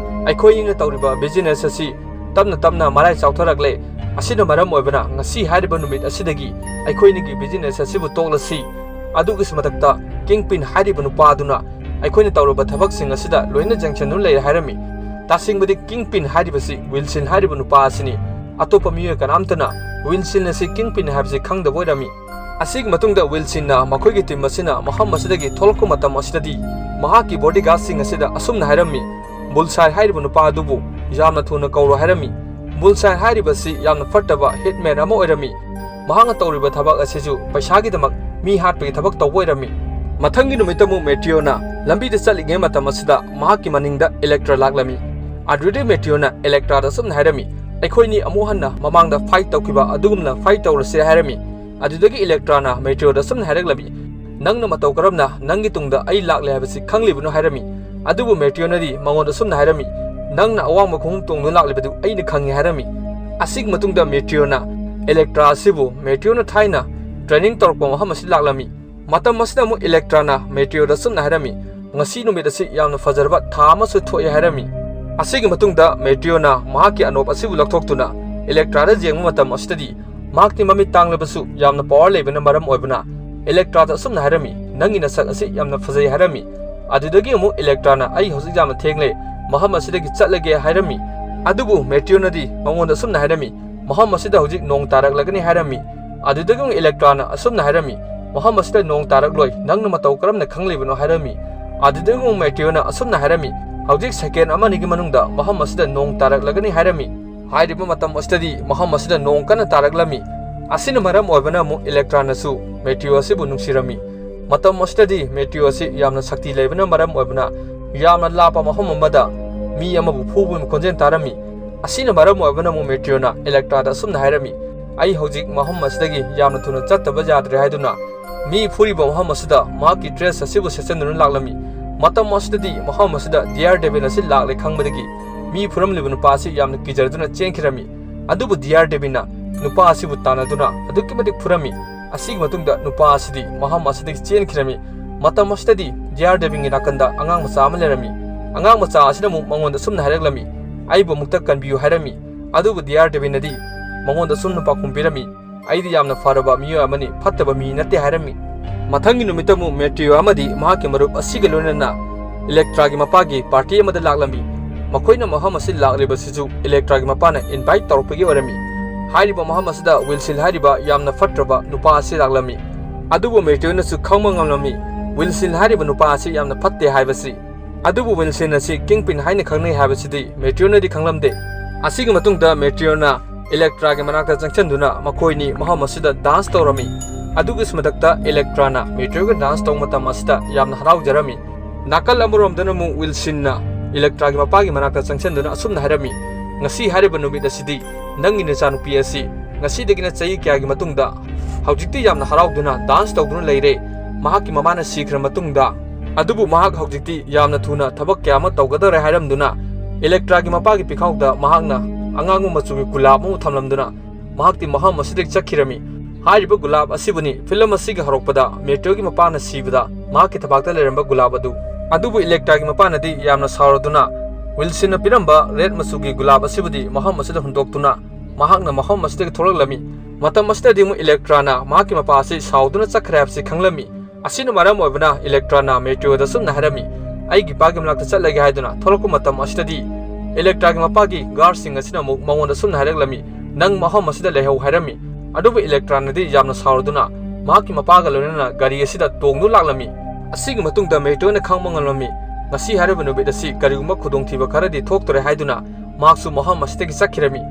"ꯑꯩꯈꯣꯏꯅ ꯇꯧꯔꯤꯕ ꯕꯤꯖꯤꯅꯦꯁ ꯑꯁꯤ ꯇꯞꯅ ꯇꯞꯅ ꯃꯔꯥꯏ ꯆꯥꯎꯊꯔꯛꯂꯦ꯫ ꯑꯁꯤꯅ ꯃꯔꯝ ꯑꯣꯏꯕꯅ ꯉꯁꯤ ꯍꯥꯏꯔꯤꯕ ꯅꯨꯃꯤꯠ ꯑꯁꯤꯗꯒꯤ ꯑꯩꯈꯣꯏꯅꯤꯒꯤ ꯕꯤꯖꯤꯅꯦꯁ ꯑꯁꯤꯕꯨ ꯇꯣꯛꯂꯁꯤ꯫ ꯑꯗꯨꯒꯤꯁꯨ ꯃꯊꯛꯇ ꯀꯤꯡꯄꯤꯟ ꯍꯥꯏꯔꯤꯕ ꯅꯨꯄꯥ ꯑꯗꯨꯅ ꯑꯩꯈꯣꯏꯅ ꯇꯧꯔꯤꯕ ꯊꯕꯛꯁꯤꯡ ꯑꯁꯤꯗ ꯂꯣꯏꯅ ꯆꯪꯁꯤꯟꯗꯨꯅ ꯂꯩꯔꯦ" ꯍꯥꯏꯔꯝꯃꯤ꯫ ꯇꯁꯦꯡꯕꯗꯤ ꯀꯤꯡꯄꯤꯟ ꯍꯥꯏꯔꯤꯕꯁꯤ ꯋꯤꯜꯁꯟ ꯍꯥꯏꯔꯤꯕ ꯅꯨꯄꯥ ꯑꯁꯤꯅꯤ꯫ ꯑꯇꯣꯞꯄ ꯃꯤꯑꯣꯏ ꯀꯅꯥꯝꯇꯅ ꯋꯤꯜꯁꯟ ꯑꯁꯤ ꯀꯤꯡꯄꯤꯟ ꯍꯥꯏꯕꯁꯤ ꯈꯪꯗꯕ ꯑꯣꯏꯔꯝꯃꯤ꯫ ꯑꯁꯤꯒꯤ ꯃꯇꯨꯡꯗ ꯋꯤꯜꯁꯟꯅ ꯃꯈꯣꯏꯒꯤ ꯇꯤꯝ ꯑꯁꯤꯅ ꯃꯐꯝ ꯑꯁꯤꯗꯒꯤ ꯊꯣꯛꯂꯛꯄ ꯃꯇꯝ ꯑꯁꯤꯗꯗꯤ ꯃꯍꯥꯛꯀꯤ ꯕꯣꯗꯤꯒꯥꯔꯗꯁꯤꯡ ꯑꯁꯤꯗ ꯑꯁꯨꯝꯅ ꯍꯥꯏꯔꯝꯃꯤ, "ꯕꯨꯜꯁꯥꯏ ꯍꯥꯏꯔꯤꯕ ꯅꯨꯄꯥ ꯑꯗꯨꯕꯨ ꯌꯥꯝꯅ ꯊꯨꯅ ꯀꯧꯔꯣ" ꯍꯥꯏꯔꯝꯃꯤ꯫ ꯕꯨꯜꯁꯥꯏ ꯍꯥꯏꯔꯤꯕꯁꯤ ꯌꯥꯝꯅ ꯐꯠꯇꯕ ꯍꯤꯠꯃꯦꯟ ꯑꯃ ꯑꯣꯏꯔꯝꯃꯤ꯫ ꯃꯍꯥꯛꯅ ꯇꯧꯔꯤꯕ ꯊꯕꯛ ꯑꯁꯤꯁꯨ ꯄꯩꯁꯥꯒꯤꯗꯃꯛ ꯃꯤ ꯍꯥꯠꯄꯒꯤ ꯊꯕꯛ ꯇꯧꯕ ꯑꯣꯏꯔꯝꯃꯤ꯫ ꯃꯊꯪꯒꯤ ꯅꯨꯃꯤꯠꯇ ꯑꯃꯨꯛ ꯃꯦꯇꯤꯑꯣꯅ ꯂꯝꯕꯤꯗ ꯆꯠꯂꯤꯉꯩ ꯃꯇꯝ ꯑꯁꯤꯗ ꯃꯍꯥꯛꯀꯤ ꯃꯅꯤꯡꯗ ꯏꯂꯦꯛꯇ꯭ꯔꯥ ꯂꯥꯛꯂꯝꯃꯤ꯫ ꯑꯗꯨꯗꯒꯤ ꯃꯦꯇꯤꯑꯣꯅ ꯏꯂꯦꯛꯇ꯭ꯔꯥꯗ ꯑꯁꯨꯝꯅ ꯍꯥꯏꯔꯝꯃꯤ, "ꯑꯩꯈꯣꯏꯅꯤ ꯑꯃꯨꯛ ꯍꯟꯅ ꯃꯃꯥꯡꯗ ꯐꯥꯏꯠ ꯇꯧꯈꯤꯕ ꯑꯗꯨꯒꯨꯝꯅ ꯐꯥꯏꯠ ꯇꯧꯔꯁꯦ" ꯍꯥꯏꯔꯝꯃꯤ꯫ ꯑꯗꯨꯗꯒꯤ ꯏꯂꯦꯛꯇ꯭ꯔꯥꯅ ꯃꯦꯇꯤꯑꯣꯗ ꯑꯁꯨꯝꯅ ꯍꯥꯏꯔꯛꯂꯝꯃꯤ, "ꯅꯪꯅ ꯃꯇꯧ ꯀꯔꯝꯅ ꯅꯪꯒꯤ ꯇꯨꯡꯗ ꯑꯩ ꯂꯥꯛꯂꯦ ꯍꯥꯏꯕꯁꯤ ꯈꯪꯂꯤꯕꯅꯣ?" ꯍꯥꯏꯔꯝꯃꯤ꯫ ꯑꯗꯨꯕꯨ ꯃꯦꯇꯤꯑꯣꯅꯗꯤ ꯃꯉꯣꯟꯗ ꯑꯁꯨꯝꯅ ꯍꯥꯏꯔꯝꯃꯤ, "ꯅꯪꯅ ꯑꯋꯥꯡꯕ ꯈꯣꯡꯎꯞ ꯇꯣꯡꯗꯨꯅ ꯂꯥꯛꯂꯤꯕꯗꯨ ꯑꯩꯅ ꯈꯪꯉꯤ" ꯍꯥꯏꯔꯝꯃꯤ꯫ ꯑꯁꯤꯒꯤ ꯃꯇꯨꯡꯗ ꯃꯦꯇꯤꯑꯣꯅ ꯏꯂꯦꯛꯇ꯭ꯔꯥ ꯑꯁꯤꯕꯨ ꯃꯦꯇꯤꯑꯣꯅ ꯊꯥꯏꯅ ꯇ꯭ꯔꯦꯅꯤꯡ ꯇꯧꯔꯛꯄ ꯃꯐꯝ ꯑꯁꯤꯗ ꯂꯥꯛꯂꯝꯃꯤ꯫ ꯃꯇꯝ ꯑꯁꯤꯗ ꯑꯃꯨꯛ ꯏꯂꯦꯛꯇ꯭ꯔꯥꯅ ꯃꯦꯇꯤꯑꯣꯗ ꯑꯁꯨꯝꯅ ꯍꯥꯏꯔꯝꯃꯤ, "ꯉꯁꯤ ꯅꯨꯃꯤꯠ ꯑꯁꯤ ꯌꯥꯝꯅ ꯐꯖꯔꯕ ꯊꯥ ꯑꯃꯁꯨ ꯊꯣꯛꯑꯦ" ꯍꯥꯏꯔꯝꯃꯤ꯫ ꯑꯁꯤꯒꯤ ꯃꯇꯨꯡꯗ ꯃꯦꯇꯤꯑꯣꯅ ꯃꯍꯥꯛꯀꯤ ꯑꯅꯣꯞ ꯑꯁꯤꯕꯨ ꯂꯧꯊꯣꯛꯇꯨꯅ ꯏꯂꯦꯛꯇ꯭ꯔꯥꯗ ꯌꯦꯡꯕ ꯃꯇꯝ ꯑꯁꯤꯗꯗꯤ ꯃꯍꯥꯛꯇꯤ ꯃꯃꯤꯠ ꯇꯥꯡꯂꯕꯁꯨ ꯌꯥꯝꯅ ꯄꯋꯥꯔ ꯂꯩꯕꯅ ꯃꯔꯝ ꯑꯣꯏꯕꯅ ꯏꯂꯦꯛꯇ꯭ꯔꯥꯗ ꯑꯁꯨꯝꯅ ꯍꯥꯏꯔꯝꯃꯤ, "ꯅꯪꯒꯤ ꯅꯁꯛ ꯑꯁꯤ ꯌꯥꯝꯅ ꯐꯖꯩ" ꯍꯥꯏꯔꯝꯃꯤ꯫ ꯑꯗꯨꯗꯒꯤ ꯑꯃꯨꯛ ꯏꯂꯦꯛꯇ꯭ꯔꯥꯅ, "ꯑꯩ ꯍꯧꯖꯤꯛ ꯌꯥꯝꯅ ꯊꯦꯡꯂꯦ, ꯃꯐꯝ ꯑꯁꯤꯗꯒꯤ ꯆꯠꯂꯒꯦ" ꯍꯥꯏꯔꯝꯃꯤ꯫ ꯑꯗꯨꯕꯨ ꯃꯦꯇꯤꯑꯣꯅꯗꯤ ꯃꯉꯣꯟꯗ ꯑꯁꯨꯝꯅ ꯍꯥꯏꯔꯝꯃꯤ, "ꯃꯐꯝ ꯑꯁꯤꯗ ꯍꯧꯖꯤꯛ ꯅꯣꯡ ꯇꯥꯔꯛꯂꯒꯅꯤ" ꯍꯥꯏꯔꯝꯃꯤ꯫ ꯑꯗꯨꯗꯒꯤ ꯑꯃꯨꯛ ꯏꯂꯦꯛꯇ꯭ꯔꯥꯅ ꯑꯁꯨꯝꯅ ꯍꯥꯏꯔꯝꯃꯤ, "ꯃꯐꯝ ꯑꯁꯤꯗ ꯅꯣꯡ ꯇꯥꯔꯛꯂꯣꯏ, ꯅꯪꯅ ꯃꯇꯧ ꯀꯔꯝꯅ ꯈꯪꯂꯤꯕꯅꯣ?" ꯍꯥꯏꯔꯝꯃꯤ꯫ ꯑꯗꯨꯗꯒꯤ ꯑꯃꯨꯛ ꯃꯦꯇꯤꯑꯣꯅ ꯑꯁꯨꯝꯅ ꯍꯥꯏꯔꯝꯃꯤ, "ꯍꯧꯖꯤꯛ ꯁꯦꯀꯦꯟ ꯑꯃꯅꯤꯒꯤ ꯃꯅꯨꯡꯗ ꯃꯐꯝ ꯑꯁꯤꯗ ꯅꯣꯡ ꯇꯥꯔꯛꯂꯒꯅꯤ" ꯍꯥꯏꯔꯝꯃꯤ꯫ ꯍꯥꯏꯔꯤꯕ ꯃꯇꯝ ꯑꯁꯤꯗꯗꯤ ꯃꯐꯝ ꯑꯁꯤꯗ ꯅꯣꯡ ꯀꯟꯅ ꯇꯥꯔꯛꯂꯝꯃꯤ꯫ ꯑꯁꯤꯅ ꯃꯔꯝ ꯑꯣꯏꯕꯅ ꯑꯃꯨꯛ ꯏꯂꯦꯛꯇ꯭ꯔꯥꯅꯁꯨ ꯃꯦꯇꯤꯑꯣ ꯑꯁꯤꯕꯨ ꯅꯨꯡꯁꯤꯔꯝꯃꯤ꯫ ꯃꯇꯝ ꯑꯁꯤꯗꯗꯤ ꯃꯦꯇꯤꯑꯣ ꯑꯁꯤ ꯌꯥꯝꯅ ꯁꯛꯇꯤ ꯂꯩꯕꯅ ꯃꯔꯝ ꯑꯣꯏꯕꯅ ꯌꯥꯝꯅ ꯂꯥꯞꯄ ꯃꯐꯝ ꯑꯃꯗ ꯃꯤ ꯑꯃꯕꯨ ꯐꯨꯕꯒꯤ ꯈꯣꯟꯖꯦꯜ ꯇꯥꯔꯝꯃꯤ꯫ ꯑꯁꯤꯅ ꯃꯔꯝ ꯑꯣꯏꯕꯅ ꯑꯃꯨꯛ ꯃꯦꯇꯤꯑꯣꯅ ꯏꯂꯦꯛꯇ꯭ꯔꯥꯗ ꯑꯁꯨꯝꯅ ꯍꯥꯏꯔꯝꯃꯤ, "ꯑꯩ ꯍꯧꯖꯤꯛ ꯃꯐꯝ ꯑꯁꯤꯗꯒꯤ ꯌꯥꯝꯅ ꯊꯨꯅ ꯆꯠꯇꯕ ꯌꯥꯗ꯭ꯔꯦ" ꯍꯥꯏꯗꯨꯅ ꯃꯤ ꯐꯨꯔꯤꯕ ꯃꯐꯝ ꯑꯁꯤꯗ ꯃꯍꯥꯛꯀꯤ ꯗ꯭ꯔꯦꯁ ꯑꯁꯤꯕꯨ ꯁꯦꯠꯆꯟꯗꯨꯅ ꯂꯥꯛꯂꯝꯃꯤ꯫ ꯃꯇꯝ ꯑꯁꯤꯗꯗꯤ ꯃꯐꯝ ꯑꯁꯤꯗ ꯗꯤꯌꯥꯔ ꯗꯦꯕꯤꯟ ꯑꯁꯤ ꯂꯥꯛꯂꯦ ꯈꯪꯕꯗꯒꯤ ꯃꯤ ꯐꯨꯔꯝꯂꯤꯕ ꯅꯨꯄꯥ ꯑꯁꯤ ꯌꯥꯝꯅ ꯀꯤꯖꯔꯗꯨꯅ ꯆꯦꯟꯈꯤꯔꯝꯃꯤ꯫ ꯑꯗꯨꯕꯨ ꯗꯤꯌꯥꯔ ꯗꯦꯕꯤꯟꯅ ꯅꯨꯄꯥ ꯑꯁꯤꯕꯨ ꯇꯥꯟꯅꯗꯨꯅ ꯑꯗꯨꯛꯀꯤ ꯃꯇꯤꯛ ꯐꯨꯔꯝꯃꯤ꯫ ꯑꯁꯤꯒꯤ ꯃꯇꯨꯡꯗ ꯅꯨꯄꯥ ꯑꯁꯤꯗꯤ ꯃꯐꯝ ꯑꯁꯤꯗꯒꯤ ꯆꯦꯟꯈꯤꯔꯝꯃꯤ꯫ ꯃꯇꯝ ꯑꯁꯤꯗꯗꯤ ꯗꯤꯌꯥꯔ ꯗꯦꯕꯤꯟꯒꯤ ꯅꯥꯀꯟꯗ ꯑꯉꯥꯡ ꯃꯆꯥ ꯑꯃ ꯂꯩꯔꯝꯃꯤ꯫ ꯑꯉꯥꯡ ꯃꯆꯥ ꯑꯁꯤꯅ ꯑꯃꯨꯛ ꯃꯉꯣꯟꯗ ꯁꯨꯝꯅ ꯍꯥꯏꯔꯛꯂꯝꯃꯤ, "ꯑꯩꯕꯨ ꯑꯃꯨꯛꯇ ꯀꯟꯕꯤꯌꯨ" ꯍꯥꯏꯔꯝꯃꯤ꯫ ꯑꯗꯨꯕꯨ ꯗꯤꯌꯥꯔ ꯗꯦꯕꯤꯟꯅꯗꯤ ꯃꯉꯣꯟꯗ ꯁꯨꯝꯅ ꯄꯥꯎꯈꯨꯝ ꯄꯤꯔꯝꯃꯤ, "ꯑꯩꯗꯤ ꯌꯥꯝꯅ ꯐꯔꯕ ꯃꯤꯑꯣꯏ ꯑꯃꯅꯤ, ꯐꯠꯇꯕ ꯃꯤ ꯅꯠꯇꯦ" ꯍꯥꯏꯔꯝꯃꯤ꯫ ꯃꯊꯪꯒꯤ ꯅꯨꯃꯤꯠꯇ ꯑꯃꯨꯛ ꯃꯦꯇꯤꯑꯣ ꯑꯃꯗꯤ ꯃꯍꯥꯛꯀꯤ ꯃꯔꯨꯞ ꯑꯁꯤꯒ ꯂꯣꯏꯅꯅ ꯏꯂꯦꯛꯇ꯭ꯔꯥꯒꯤ ꯃꯄꯥꯒꯤ ꯄꯥꯔꯇꯤ ꯑꯃꯗ ꯂꯥꯛꯂꯝꯃꯤ꯫ ꯃꯈꯣꯏꯅ ꯃꯐꯝ ꯑꯁꯤ ꯂꯥꯛꯂꯤꯕꯁꯤꯁꯨ ꯏꯂꯦꯛꯇ꯭ꯔꯥꯒꯤ ꯃꯄꯥꯅ ꯏꯟꯚꯥꯏꯠ ꯇꯧꯔꯛꯄꯒꯤ ꯑꯣꯏꯔꯝꯃꯤ꯫ ꯍꯥꯏꯔꯤꯕ ꯃꯐꯝ ꯑꯁꯤꯗ ꯋꯤꯜꯁꯟ ꯍꯥꯏꯔꯤꯕ ꯌꯥꯝꯅ ꯐꯠꯇ꯭ꯔꯕ ꯅꯨꯄꯥ ꯑꯁꯤ ꯂꯥꯛꯂꯝꯃꯤ꯫ ꯑꯗꯨꯕꯨ ꯃꯦꯇꯤꯑꯣꯅꯁꯨ ꯈꯪꯕ ꯉꯝꯂꯝꯃꯤ ꯋꯤꯜꯁꯟ ꯍꯥꯏꯔꯤꯕ ꯅꯨꯄꯥ ꯑꯁꯤ ꯌꯥꯝꯅ ꯐꯠꯇꯦ ꯍꯥꯏꯕꯁꯤ꯫ ꯑꯗꯨꯕꯨ ꯋꯤꯜꯁꯟ ꯑꯁꯤ ꯀꯤꯡꯄꯤꯟ ꯍꯥꯏꯅ ꯈꯪꯅꯩ ꯍꯥꯏꯕꯁꯤꯗꯤ ꯃꯦꯇꯤꯑꯣꯅꯗꯤ ꯈꯪꯂꯝꯗꯦ꯫ ꯑꯁꯤꯒꯤ ꯃꯇꯨꯡꯗ ꯃꯦꯇꯤꯑꯣꯅ ꯏꯂꯦꯛꯇ꯭ꯔꯥꯒꯤ ꯃꯅꯥꯛꯇ ꯆꯪꯁꯤꯟꯗꯨꯅ ꯃꯈꯣꯏꯅꯤ ꯃꯐꯝ ꯑꯁꯤꯗ ꯗꯥꯟꯁ ꯇꯧꯔꯝꯃꯤ꯫ ꯑꯗꯨꯒꯤꯁꯨ ꯃꯊꯛꯇ ꯏꯂꯦꯛꯇ꯭ꯔꯥꯅ ꯃꯦꯇꯤꯑꯣꯒ ꯗꯥꯟꯁ ꯇꯧꯕ ꯃꯇꯝ ꯑꯁꯤꯗ ꯌꯥꯝꯅ ꯍꯔꯥꯎꯖꯔꯝꯃꯤ꯫ ꯅꯥꯀꯜ ꯑꯃꯔꯣꯝꯗꯅ ꯑꯃꯨꯛ ꯋꯤꯜꯁꯟꯅ ꯏꯂꯦꯛꯇ꯭ꯔꯥꯒꯤ ꯃꯄꯥꯒꯤ ꯃꯅꯥꯛꯇ ꯆꯪꯁꯤꯟꯗꯨꯅ ꯑꯁꯨꯝꯅ ꯍꯥꯏꯔꯝꯃꯤ, "ꯉꯁꯤ ꯍꯥꯏꯔꯤꯕ ꯅꯨꯃꯤꯠ ꯑꯁꯤꯗꯤ ꯅꯪꯒꯤ ꯅꯆꯥꯅꯨꯄꯤ ꯑꯁꯤ ꯉꯁꯤꯗꯒꯤꯅ ꯆꯍꯤ ꯀꯌꯥꯒꯤ ꯃꯇꯨꯡꯗ ꯍꯧꯖꯤꯛꯇꯤ ꯌꯥꯝꯅ ꯍꯔꯥꯎꯗꯨꯅ ꯗꯥꯟꯁ ꯇꯧꯗꯨꯅ ꯂꯩꯔꯦ꯫ ꯃꯍꯥꯛꯀꯤ ꯃꯃꯥꯅ ꯁꯤꯈ꯭ꯔ ꯃꯇꯨꯡꯗ, ꯑꯗꯨꯕꯨ ꯃꯍꯥꯛ ꯍꯧꯖꯤꯛꯇꯤ ꯌꯥꯝꯅ ꯊꯨꯅ ꯊꯕꯛ ꯀꯌꯥ ꯑꯃ ꯇꯧꯒꯗꯧꯔꯦ" ꯍꯥꯏꯔꯝꯗꯨꯅ ꯏꯂꯦꯛꯇ꯭ꯔꯥꯒꯤ ꯃꯄꯥꯒꯤ ꯄꯤꯈꯥꯎꯗ ꯃꯍꯥꯛꯅ ꯑꯉꯥꯡꯕ ꯃꯆꯨꯒꯤ ꯒꯨꯂꯥꯞ ꯑꯃ ꯊꯝꯂꯝꯗꯨꯅ ꯃꯍꯥꯛꯇꯤ ꯃꯐꯝ ꯑꯁꯤꯗꯒꯤ ꯆꯠꯈꯤꯔꯝꯃꯤ꯫ ꯍꯥꯏꯔꯤꯕ ꯒꯨꯂꯥꯞ ꯑꯁꯤꯕꯨꯅꯤ ꯐꯤꯂꯝ ꯑꯁꯤꯒꯤ ꯍꯧꯔꯛꯄꯗ ꯃꯦꯇꯤꯑꯣꯒꯤ ꯃꯄꯥꯅ ꯁꯤꯕꯗ ꯃꯍꯥꯛꯀꯤ ꯊꯕꯥꯛꯇ ꯂꯩꯔꯝꯕ ꯒꯨꯂꯥꯞ ꯑꯗꯨ꯫ ꯑꯗꯨꯕꯨ ꯏꯂꯦꯛꯇ꯭ꯔꯥꯒꯤ ꯃꯄꯥꯅꯗꯤ ꯌꯥꯝꯅ ꯁꯥꯎꯔꯗꯨꯅ ꯋꯤꯜꯁꯟꯅ ꯄꯤꯔꯝꯕ ꯔꯦꯗ ꯃꯆꯨꯒꯤ ꯒꯨꯂꯥꯞ ꯑꯁꯤꯕꯨꯗꯤ ꯃꯐꯝ ꯑꯁꯤꯗ ꯍꯨꯟꯗꯣꯛꯇꯨꯅ ꯃꯍꯥꯛꯅ ꯃꯐꯝ ꯑꯁꯤꯗꯒꯤ ꯊꯣꯛꯂꯛꯂꯝꯃꯤ꯫ ꯃꯇꯝ ꯑꯁꯤꯗꯗꯤ ꯑꯃꯨꯛ ꯏꯂꯦꯛꯇ꯭ꯔꯥꯅ ꯃꯍꯥꯛꯀꯤ ꯃꯄꯥ ꯑꯁꯤ ꯁꯥꯎꯗꯨꯅ ꯆꯠꯈ꯭ꯔꯦ ꯍꯥꯏꯕꯁꯤ ꯈꯪꯂꯝꯃꯤ꯫ ꯑꯁꯤꯅ ꯃꯔꯝ ꯑꯣꯏꯕꯅ ꯏꯂꯦꯛꯇ꯭ꯔꯥꯅ ꯃꯦꯇꯤꯑꯣꯗ ꯁꯨꯝꯅ ꯍꯥꯏꯔꯝꯃꯤ, "ꯑꯩꯒꯤ ꯏꯄꯥꯒꯤ ꯃꯅꯥꯛꯇ ꯆꯠꯂꯒꯦ" ꯍꯥꯏꯗꯨꯅ ꯊꯣꯛꯂꯛꯄ ꯃꯇꯝ ꯑꯁꯤꯗꯗꯤ ꯏꯂꯦꯛꯇ꯭ꯔꯥꯒꯤ ꯃꯄꯥꯒꯤ ꯒꯥꯔꯗꯁꯤꯡ ꯑꯁꯤꯅ ꯑꯃꯨꯛ ꯃꯉꯣꯟꯗ ꯁꯨꯝꯅ ꯍꯥꯏꯔꯛꯂꯝꯃꯤ, "ꯅꯪ ꯃꯐꯝ ꯑꯁꯤꯗ ꯂꯩꯍꯧ" ꯍꯥꯏꯔꯝꯃꯤ꯫ ꯑꯗꯨꯕꯨ ꯏꯂꯦꯛꯇ꯭ꯔꯥꯅꯗꯤ ꯌꯥꯝꯅ ꯁꯥꯎꯔꯗꯨꯅ ꯃꯍꯥꯛꯀꯤ ꯃꯄꯥꯒ ꯂꯣꯏꯅꯅ ꯒꯥꯔꯤ ꯑꯁꯤꯗ ꯇꯣꯡꯗꯨꯅ ꯂꯥꯛꯂꯝꯃꯤ꯫ ꯑꯁꯤꯒꯤ ꯃꯇꯨꯡꯗ ꯃꯦꯇꯤꯑꯣꯅ ꯈꯪꯕ ꯉꯝꯂꯝꯃꯤ, ꯉꯁꯤ ꯍꯥꯏꯔꯤꯕ ꯅꯨꯃꯤꯠ ꯑꯁꯤ ꯀꯔꯤꯒꯨꯝꯕ ꯈꯨꯗꯣꯡꯊꯤꯕ ꯈꯔꯗꯤ ꯊꯣꯛꯇꯣꯔꯦ ꯍꯥꯏꯗꯨꯅ ꯃꯍꯥꯛꯁꯨ ꯃꯐꯝ ꯑꯁꯤꯗꯒꯤ ꯆꯠꯈꯤꯔꯝꯃꯤ꯫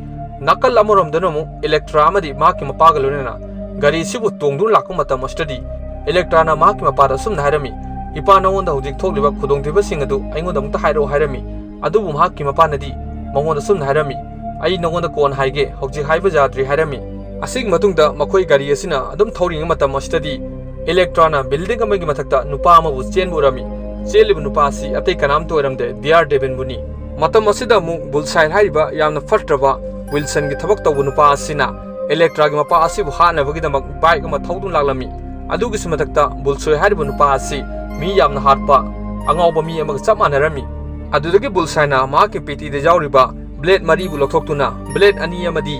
ꯅꯥꯀꯜ ꯑꯃꯔꯣꯝꯗꯅ ꯑꯃꯨꯛ ꯏꯂꯦꯛꯇ꯭ꯔꯥ ꯑꯃꯗꯤ ꯃꯍꯥꯛꯀꯤ ꯃꯄꯥꯒ ꯂꯣꯏꯅꯅ ꯒꯥꯔꯤ ꯑꯁꯤꯕꯨ ꯇꯣꯡꯗꯨꯅ ꯂꯥꯛꯄ ꯃꯇꯝ ꯑꯁꯤꯗꯗꯤ ꯏꯂꯦꯛꯇ꯭ꯔꯥꯅ ꯃꯍꯥꯛꯀꯤ ꯃꯄꯥꯗ ꯑꯁꯨꯝꯅ ꯍꯥꯏꯔꯝꯃꯤ, "ꯏꯄꯥ, ꯅꯉꯣꯟꯗ ꯍꯧꯖꯤꯛ ꯊꯣꯛꯂꯤꯕ ꯈꯨꯗꯣꯡꯊꯤꯕꯁꯤꯡ ꯑꯗꯨ ꯑꯩꯉꯣꯟꯗ ꯑꯃꯨꯛꯇ ꯍꯥꯏꯔꯛꯑꯣ" ꯍꯥꯏꯔꯝꯃꯤ꯫ ꯑꯗꯨꯕꯨ ꯃꯍꯥꯛꯀꯤ ꯃꯄꯥꯅꯗꯤ ꯃꯉꯣꯟꯗ ꯑꯁꯨꯝꯅ ꯍꯥꯏꯔꯝꯃꯤ, "ꯑꯩ ꯅꯉꯣꯟꯗ ꯀꯣꯟꯅ ꯍꯥꯏꯒꯦ, ꯍꯧꯖꯤꯛ ꯍꯥꯏꯕ ꯌꯥꯗ꯭ꯔꯤ" ꯍꯥꯏꯔꯝꯃꯤ꯫ ꯑꯁꯤꯒꯤ ꯃꯇꯨꯡꯗ ꯃꯈꯣꯏ ꯒꯥꯔꯤ ꯑꯁꯤꯅ ꯑꯗꯨꯝ ꯊꯧꯔꯤꯉꯩ ꯃꯇꯝ ꯑꯁꯤꯗꯗꯤ ꯏꯂꯦꯛꯇ꯭ꯔꯥꯅ ꯕꯤꯜꯗꯤꯡ ꯑꯃꯒꯤ ꯃꯊꯛꯇ ꯅꯨꯄꯥ ꯑꯃꯕꯨ ꯆꯦꯟꯕ ꯎꯔꯝꯃꯤ꯫ ꯆꯦꯜꯂꯤꯕ ꯅꯨꯄꯥ ꯑꯁꯤ ꯑꯇꯩ ꯀꯅꯥꯝꯇ ꯑꯣꯏꯔꯝꯗꯦ, ꯗꯤꯌꯥꯔ ꯗꯦꯕꯤꯟꯕꯨꯅꯤ꯫ ꯃꯇꯝ ꯑꯁꯤꯗ ꯑꯃꯨꯛ ꯕꯨꯜꯁꯥꯏ ꯍꯥꯏꯔꯤꯕ ꯌꯥꯝꯅ ꯐꯠꯇ꯭ꯔꯕ ꯋꯤꯜꯁꯟꯒꯤ ꯊꯕꯛ ꯇꯧꯕ ꯅꯨꯄꯥ ꯑꯁꯤꯅ ꯏꯂꯦꯛꯇ꯭ꯔꯥꯒꯤ ꯃꯄꯥ ꯑꯁꯤꯕꯨ ꯍꯥꯠꯅꯕꯒꯤꯗꯃꯛ ꯕꯥꯏꯛ ꯑꯃ ꯊꯧꯗꯨꯅ ꯂꯥꯛꯂꯝꯃꯤ꯫ ꯑꯗꯨꯒꯤꯁꯨ ꯃꯊꯛꯇ ꯕꯨꯜꯁꯣꯏ ꯍꯥꯏꯔꯤꯕ ꯅꯨꯄꯥ ꯑꯁꯤ ꯃꯤ ꯌꯥꯝꯅ ꯍꯥꯠꯄ ꯑꯉꯥꯎꯕ ꯃꯤ ꯑꯃꯒ ꯆꯞ ꯃꯥꯟꯅꯔꯝꯃꯤ꯫ ꯑꯗꯨꯗꯒꯤ ꯕꯨꯜꯁꯥꯏꯅ ꯃꯍꯥꯛꯀꯤ ꯄꯦꯇꯤꯗ ꯌꯥꯎꯔꯤꯕ ꯕ꯭ꯂꯦꯗ ꯃꯔꯤꯕꯨ ꯂꯧꯊꯣꯛꯇꯨꯅ ꯕ꯭ꯂꯦꯗ ꯑꯅꯤ ꯑꯃꯗꯤ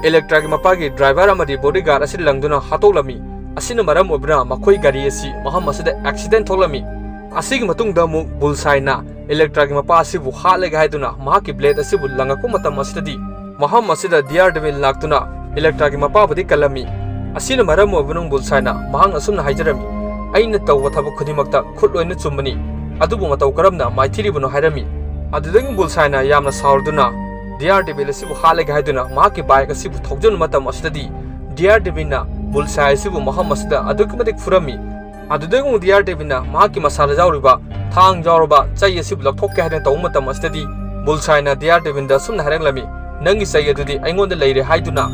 ꯏꯂꯦꯛꯇ꯭ꯔꯥꯒꯤ ꯃꯄꯥꯒꯤ ꯗ꯭ꯔꯥꯏꯚꯔ ꯑꯃꯗꯤ ꯕꯣꯗꯤꯒꯥꯔꯗ ꯑꯁꯤ ꯂꯪꯗꯨꯅ ꯍꯥꯠꯇꯣꯛꯂꯝꯃꯤ꯫ ꯑꯁꯤꯅ ꯃꯔꯝ ꯑꯣꯏꯕꯅ ꯃꯈꯣꯏ ꯒꯥꯔꯤ ꯑꯁꯤ ꯃꯐꯝ ꯑꯁꯤꯗ ꯑꯦꯛꯁꯤꯗꯦꯟ ꯊꯣꯛꯂꯝꯃꯤ꯫ ꯑꯁꯤꯒꯤ ꯃꯇꯨꯡꯗ ꯑꯃꯨꯛ ꯕꯨꯜꯁꯥꯏꯅ ꯏꯂꯦꯛꯇ꯭ꯔꯥꯒꯤ ꯃꯄꯥ ꯑꯁꯤꯕꯨ ꯍꯥꯠꯂꯒꯦ ꯍꯥꯏꯗꯨꯅ ꯃꯍꯥꯛꯀꯤ ꯕ꯭ꯂꯦꯗ ꯑꯁꯤꯕꯨ ꯂꯪꯉꯛꯄ ꯃꯇꯝ ꯑꯁꯤꯗꯗꯤ ꯃꯐꯝ ꯑꯁꯤꯗ ꯗꯤꯌꯥꯔ ꯗꯦꯕꯤꯟ ꯂꯥꯛꯇꯨꯅ ꯏꯂꯦꯛꯇ꯭ꯔꯥꯒꯤ ꯃꯄꯥꯕꯨꯗꯤ ꯀꯜꯂꯝꯃꯤ꯫ ꯑꯁꯤꯅ ꯃꯔꯝ ꯑꯣꯏꯕꯅ ꯕꯨꯜꯁꯥꯏꯅ ꯃꯍꯥꯛꯅ ꯑꯁꯨꯝꯅ ꯍꯥꯏꯖꯔꯝꯃꯤ, "ꯑꯩꯅ ꯇꯧꯕ ꯊꯕꯛ ꯈꯨꯗꯤꯡꯃꯛꯇ ꯈꯨꯠ ꯂꯣꯏꯅ ꯆꯨꯝꯕꯅꯤ, ꯑꯗꯨꯕꯨ ꯃꯇꯧ ꯀꯔꯝꯅ ꯃꯥꯏꯊꯤꯔꯤꯕꯅꯣ?" ꯍꯥꯏꯔꯝꯃꯤ꯫ ꯑꯗꯨꯗꯒꯤ ꯕꯨꯜꯁꯥꯏꯅ ꯌꯥꯝꯅ ꯁꯥꯎꯔꯗꯨꯅ ꯗꯤꯌꯥꯔ ꯗꯦꯕꯤꯟ ꯑꯁꯤꯕꯨ ꯍꯥꯠꯂꯒꯦ ꯍꯥꯏꯗꯨꯅ ꯃꯍꯥꯛꯀꯤ ꯕꯥꯏꯛ ꯑꯁꯤꯕꯨ ꯊꯧꯖꯤꯟꯕ ꯃꯇꯝ ꯑꯁꯤꯗꯗꯤ ꯗꯤꯌꯥꯔ ꯗꯦꯕꯤꯟꯅ ꯕꯨꯜꯁꯥꯏ ꯑꯁꯤꯕꯨ ꯃꯐꯝ ꯑꯁꯤꯗ ꯑꯗꯨꯛꯀꯤ ꯃꯇꯤꯛ ꯐꯨꯔꯝꯃꯤ꯫ ꯑꯗꯨꯗꯒꯤ ꯑꯃꯨꯛ ꯗꯤꯌꯥꯔ ꯗꯦꯕꯤꯟꯅ ꯃꯍꯥꯛꯀꯤ ꯃꯁꯥꯗ ꯌꯥꯎꯔꯤꯕ ꯊꯥꯡ ꯌꯥꯎꯔꯕ ꯆꯩ ꯑꯁꯤꯕꯨ ꯂꯧꯊꯣꯛꯀꯦ ꯍꯥꯏꯅ ꯇꯧꯕ ꯃꯇꯝ ꯑꯁꯤꯗꯗꯤ ꯕꯨꯜꯁꯥꯏꯅ ꯗꯤꯌꯥꯔ ꯗꯦꯕꯤꯟꯗ ꯑꯁꯨꯝꯅ ꯍꯥꯏꯔꯛꯂꯝꯃꯤ, "ꯅꯪꯒꯤ ꯆꯩ ꯑꯗꯨꯗꯤ ꯑꯩꯉꯣꯟꯗ ꯂꯩꯔꯦ" ꯍꯥꯏꯗꯨꯅ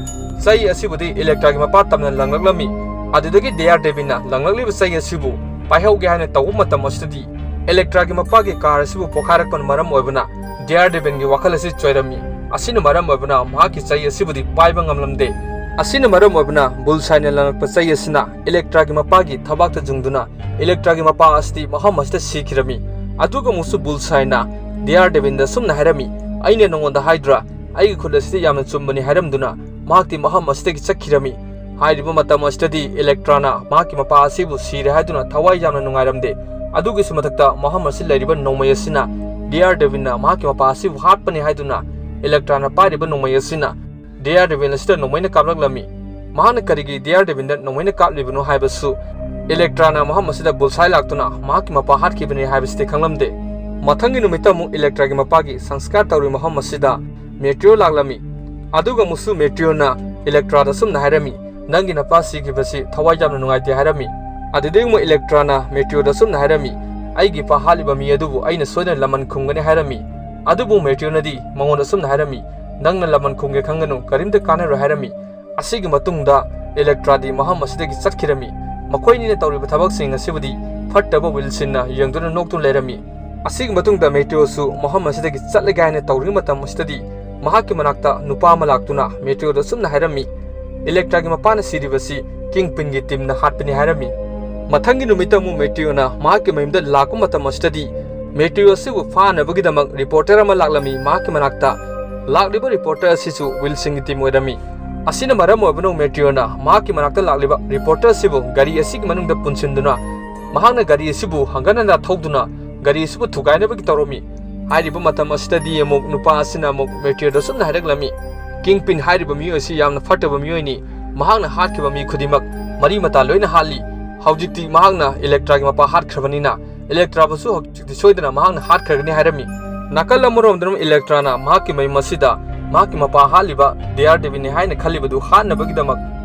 ꯆꯩ ꯑꯁꯤꯕꯨꯗꯤ ꯏꯂꯦꯛꯇ꯭ꯔꯥꯒꯤ ꯃꯄꯥ ꯇꯝꯅ ꯂꯪꯂꯛꯂꯝꯃꯤ꯫ ꯑꯗꯨꯗꯒꯤ ꯗꯤꯌꯥꯔ ꯗꯦꯕꯤꯟꯅ ꯂꯪꯂꯛꯂꯤꯕ ꯆꯩ ꯑꯁꯤꯕꯨ ꯄꯥꯏꯍꯧꯒꯦ ꯍꯥꯏꯅ ꯇꯧꯕ ꯃꯇꯝ ꯑꯁꯤꯗꯗꯤ ꯏꯂꯦꯛꯇ꯭ꯔꯥꯒꯤ ꯃꯄꯥꯒꯤ ꯀꯥꯔ ꯑꯁꯤꯕꯨ ꯄꯣꯈꯥꯏꯔꯛꯄꯅ ꯃꯔꯝ ꯑꯣꯏꯕꯅ ꯗꯤꯌꯥꯔ ꯗꯦꯕꯤꯟꯒꯤ ꯋꯥꯈꯜ ꯑꯁꯤ ꯆꯣꯏꯔꯝꯃꯤ꯫ ꯑꯁꯤꯅ ꯃꯔꯝ ꯑꯣꯏꯕꯅ ꯃꯍꯥꯛꯀꯤ ꯆꯩ ꯑꯁꯤꯕꯨꯗꯤ ꯄꯥꯏꯕ ꯉꯝꯂꯝꯗꯦ꯫ ꯑꯁꯤꯅ ꯃꯔꯝ ꯑꯣꯏꯕꯅ ꯕꯨꯜꯁꯥꯏꯅ ꯂꯪꯂꯛꯄ ꯆꯩ ꯑꯁꯤꯅ ꯏꯂꯦꯛꯇ꯭ꯔꯥꯒꯤ ꯃꯄꯥꯒꯤ ꯊꯕꯥꯛꯇ ꯌꯨꯡꯗꯨꯅ ꯏꯂꯦꯛꯇ꯭ꯔꯥꯒꯤ ꯃꯄꯥ ꯑꯁꯤꯗꯤ ꯃꯐꯝ ꯑꯁꯤꯗ ꯁꯤꯈꯤꯔꯝꯃꯤ꯫ ꯑꯗꯨꯒ ꯑꯃꯨꯛꯁꯨ ꯕꯨꯜꯁꯥꯏꯅ ꯗꯤꯌꯥꯔ ꯗꯦꯕꯤꯟꯗ ꯑꯁꯨꯝꯅ ꯍꯥꯏꯔꯝꯃꯤ, "ꯑꯩꯅ ꯅꯉꯣꯟꯗ ꯍꯥꯏꯗ꯭ꯔꯥ, ꯑꯩꯒꯤ ꯈꯨꯠ ꯑꯁꯤꯗꯤ ꯌꯥꯝꯅ ꯆꯨꯝꯕꯅꯤ" ꯍꯥꯏꯔꯝꯗꯨꯅ ꯃꯍꯥꯛꯇꯤ ꯃꯐꯝ ꯑꯁꯤꯗꯒꯤ ꯆꯠꯈꯤꯔꯝꯃꯤ꯫ ꯍꯥꯏꯔꯤꯕ ꯃꯇꯝ ꯑꯁꯤꯗꯗꯤ ꯏꯂꯦꯛꯇ꯭ꯔꯥꯅ ꯃꯍꯥꯛꯀꯤ ꯃꯄꯥ ꯑꯁꯤꯕꯨ ꯁꯤꯔꯦ ꯍꯥꯏꯗꯨꯅ ꯊꯋꯥꯏ ꯌꯥꯝꯅ ꯅꯨꯡꯉꯥꯏꯔꯝꯗꯦ꯫ ꯑꯗꯨꯒꯤꯁꯨ ꯃꯊꯛꯇ ꯃꯐꯝ ꯑꯁꯤ ꯂꯩꯔꯤꯕ ꯅꯣꯡꯃꯩ ꯑꯁꯤꯅ ꯗꯤꯌꯥꯔ ꯗꯦꯕꯤꯟꯅ ꯃꯍꯥꯛꯀꯤ ꯃꯄꯥ ꯑꯁꯤꯕꯨ ꯍꯥꯠꯄꯅꯤ ꯍꯥꯏꯗꯨꯅ ꯏꯂꯦꯛꯇ꯭ꯔꯥꯅ ꯄꯥꯏꯔꯤꯕ ꯅꯣꯡꯃꯩ ꯑꯁꯤꯅ ꯗꯤꯌꯥꯔ ꯗꯦꯕꯤꯟ ꯑꯁꯤꯗ ꯅꯣꯡꯃꯩꯅ ꯀꯥꯞꯂꯛꯂꯝꯃꯤ꯫ ꯃꯍꯥꯛꯅ ꯀꯔꯤꯒꯤ ꯗꯤꯌꯥꯔ ꯗꯦꯕꯤꯟꯗ ꯅꯣꯡꯃꯩꯅ ꯀꯥꯞꯂꯤꯕꯅꯣ ꯍꯥꯏꯕꯁꯨ ꯏꯂꯦꯛꯇ꯭ꯔꯥꯅ ꯃꯐꯝ ꯑꯁꯤꯗ ꯕꯨꯜꯁꯥꯏ ꯂꯥꯛꯇꯨꯅ ꯃꯍꯥꯛꯀꯤ ꯃꯄꯥ ꯍꯥꯠꯈꯤꯕꯅꯤ ꯍꯥꯏꯕꯁꯤꯗꯤ ꯈꯪꯂꯝꯗꯦ꯫ ꯃꯊꯪꯒꯤ ꯅꯨꯃꯤꯠꯇ ꯑꯃꯨꯛ ꯏꯂꯦꯛꯇ꯭ꯔꯥꯒꯤ ꯃꯄꯥꯒꯤ ꯁꯪꯁꯀꯥꯔ ꯇꯧꯔꯤꯕ ꯃꯐꯝ ꯑꯁꯤꯗ ꯃꯦꯇꯤꯑꯣꯔ ꯂꯥꯛꯂꯝꯃꯤ꯫ ꯑꯗꯨꯒ ꯑꯃꯨꯛꯁꯨ ꯃꯦꯇꯤꯑꯣꯔꯅ ꯏꯂꯦꯛꯇ꯭ꯔꯥꯗ ꯑꯁꯨꯝꯅ ꯍꯥꯏꯔꯝꯃꯤ, "ꯅꯪꯒꯤ ꯅꯄꯥ ꯁꯤꯈꯤꯕꯁꯤ ꯊꯋꯥꯏ ꯌꯥꯝꯅ ꯅꯨꯡꯉꯥꯏꯇꯦ" ꯍꯥꯏꯔꯝꯃꯤ꯫ ꯑꯗꯨꯗꯒꯤ ꯑꯃꯨꯛ ꯏꯂꯦꯛꯇ꯭ꯔꯥꯅ ꯃꯦꯇꯤꯑꯣꯔꯗ ꯑꯁꯨꯝꯅ ꯍꯥꯏꯔꯝꯃꯤ, "ꯑꯩꯒꯤ ꯏꯄꯥ ꯍꯥꯠꯂꯤꯕ ꯃꯤ ꯑꯗꯨꯕꯨ ꯑꯩꯅ ꯁꯣꯏꯗꯅ ꯂꯃꯟ ꯈꯨꯝꯒꯅꯤ" ꯍꯥꯏꯔꯝꯃꯤ꯫ ꯑꯗꯨꯕꯨ ꯃꯦꯇꯤꯑꯣꯔꯅꯗꯤ ꯃꯉꯣꯟꯗ ꯑꯁꯨꯝꯅ ꯍꯥꯏꯔꯝꯃꯤ, "ꯅꯪꯅ ꯂꯃꯟ ꯈꯨꯝꯒꯦ ꯈꯟꯒꯅꯨ, ꯀꯔꯤꯝꯇ ꯀꯥꯟꯅꯔꯣꯏ" ꯍꯥꯏꯔꯝꯃꯤ꯫ ꯑꯁꯤꯒꯤ ꯃꯇꯨꯡꯗ ꯏꯂꯦꯛꯇ꯭ꯔꯥꯗꯤ ꯃꯐꯝ ꯑꯁꯤꯗꯒꯤ ꯆꯠꯈꯤꯔꯝꯃꯤ꯫ ꯃꯈꯣꯏ ꯑꯅꯤꯅ ꯇꯧꯔꯤꯕ ꯊꯕꯛꯁꯤꯡ ꯑꯁꯤꯕꯨꯗꯤ ꯐꯠꯇꯕ ꯋꯤꯜꯁꯟꯅ ꯌꯦꯡꯗꯨꯅ ꯅꯣꯛꯇꯨꯅ ꯂꯩꯔꯝꯃꯤ꯫ ꯑꯁꯤꯒꯤ ꯃꯇꯨꯡꯗ ꯃꯦꯇꯤꯑꯣꯁꯨ ꯃꯐꯝ ꯑꯁꯤꯗꯒꯤ ꯆꯠꯂꯒꯦ ꯍꯥꯏꯅ ꯇꯧꯔꯤꯉꯩ ꯃꯇꯝ ꯑꯁꯤꯗꯗꯤ ꯃꯍꯥꯛꯀꯤ ꯃꯅꯥꯛꯇ ꯅꯨꯄꯥ ꯑꯃ ꯂꯥꯛꯇꯨꯅ ꯃꯦꯇꯤꯑꯣꯗ ꯑꯁꯨꯝꯅ ꯍꯥꯏꯔꯝꯃꯤ, "ꯏꯂꯦꯛꯇ꯭ꯔꯥꯒꯤ ꯃꯄꯥꯅ ꯁꯤꯔꯤꯕꯁꯤ ꯀꯤꯡ ꯄꯤꯟꯒꯤ ꯇꯤꯝꯅ ꯍꯥꯠꯄꯅꯤ" ꯍꯥꯏꯔꯝꯃꯤ꯫ ꯃꯊꯪꯒꯤ ꯅꯨꯃꯤꯠꯇ ꯑꯃꯨꯛ ꯃꯦꯇꯤꯑꯣꯅ ꯃꯍꯥꯛꯀꯤ ꯃꯌꯨꯝꯗ ꯂꯥꯛꯄ ꯃꯇꯝ ꯑꯁꯤꯗꯗꯤ ꯃꯦꯇꯤꯑꯣ ꯑꯁꯤꯕꯨ ꯐꯥꯅꯕꯒꯤꯗꯃꯛ ꯔꯤꯄꯣꯔꯇꯔ ꯑꯃ ꯂꯥꯛꯂꯝꯃꯤ ꯃꯍꯥꯛꯀꯤ ꯃꯅꯥꯛꯇ꯫ ꯂꯥꯛꯂꯤꯕ ꯔꯤꯄꯣꯔꯇꯔ ꯑꯁꯤꯁꯨ ꯋꯤꯜꯁꯟꯒꯤ ꯇꯤꯝ ꯑꯣꯏꯔꯝꯃꯤ꯫ ꯑꯁꯤꯅ ꯃꯔꯝ ꯑꯣꯏꯕꯅ ꯃꯦꯇꯤꯑꯣꯅ ꯃꯍꯥꯛꯀꯤ ꯃꯅꯥꯛꯇ ꯂꯥꯛꯂꯤꯕ ꯔꯤꯄꯣꯔꯇꯔ ꯑꯁꯤꯕꯨ ꯒꯥꯔꯤ ꯑꯁꯤꯒꯤ ꯃꯅꯨꯡꯗ ꯄꯨꯟꯁꯤꯟꯗꯨꯅ ꯃꯍꯥꯛꯅ ꯒꯥꯔꯤ ꯑꯁꯤꯕꯨ ꯍꯟꯒꯠ ꯍꯟꯗ ꯊꯧꯗꯨꯅ ꯒꯥꯔꯤ ꯑꯁꯤꯕꯨ ꯊꯨꯒꯥꯏꯅꯕꯒꯤ ꯇꯧꯔꯝꯃꯤ꯫ ꯍꯥꯏꯔꯤꯕ ꯃꯇꯝ ꯑꯁꯤꯗꯗꯤ ꯑꯃꯨꯛ ꯅꯨꯄꯥ ꯑꯁꯤꯅ ꯑꯃꯨꯛ ꯃꯦꯇꯤꯑꯣꯗ ꯑꯁꯨꯝꯅ ꯍꯥꯏꯔꯛꯂꯝꯃꯤ, "ꯀꯤꯡ ꯄꯤꯟ ꯍꯥꯏꯔꯤꯕ ꯃꯤꯑꯣꯏ ꯑꯁꯤ ꯌꯥꯝꯅ ꯐꯠꯇꯕ ꯃꯤꯑꯣꯏꯅꯤ꯫ ꯃꯍꯥꯛꯅ ꯍꯥꯠꯈꯤꯕ ꯃꯤ ꯈꯨꯗꯤꯡꯃꯛ ꯃꯔꯤ ꯃꯇꯥ ꯂꯣꯏꯅ ꯍꯥꯠꯂꯤ꯫ ꯍꯧꯖꯤꯛꯇꯤ ꯃꯍꯥꯛꯅ ꯏꯂꯦꯛꯇ꯭ꯔꯥꯒꯤ ꯃꯄꯥ ꯍꯥꯠꯈ꯭ꯔꯕꯅꯤꯅ ꯏꯂꯦꯛꯇ꯭ꯔꯥꯕꯨꯁꯨ ꯍꯧꯖꯤꯛꯇꯤ ꯁꯣꯏꯗꯅ ꯃꯍꯥꯛꯅ ꯍꯥꯠꯈ꯭ꯔꯒꯅꯤ" ꯍꯥꯏꯔꯝꯃꯤ꯫ ꯅꯥꯀꯜ ꯑꯃꯔꯣꯝꯗꯅ ꯏꯂꯦꯛꯇ꯭ꯔꯥꯅ ꯃꯍꯥꯛꯀꯤ ꯃꯌꯨꯝ ꯑꯁꯤꯗ ꯃꯍꯥꯛꯀꯤ ꯃꯄꯥ ꯍꯥꯠꯂꯤꯕ ꯗꯤꯌꯥꯔ ꯗꯦꯕꯤꯜꯅꯤ ꯍꯥꯏꯅ ꯈꯜꯂꯤꯕꯗꯨ ꯍꯥꯠꯅꯕꯒꯤꯗꯃꯛ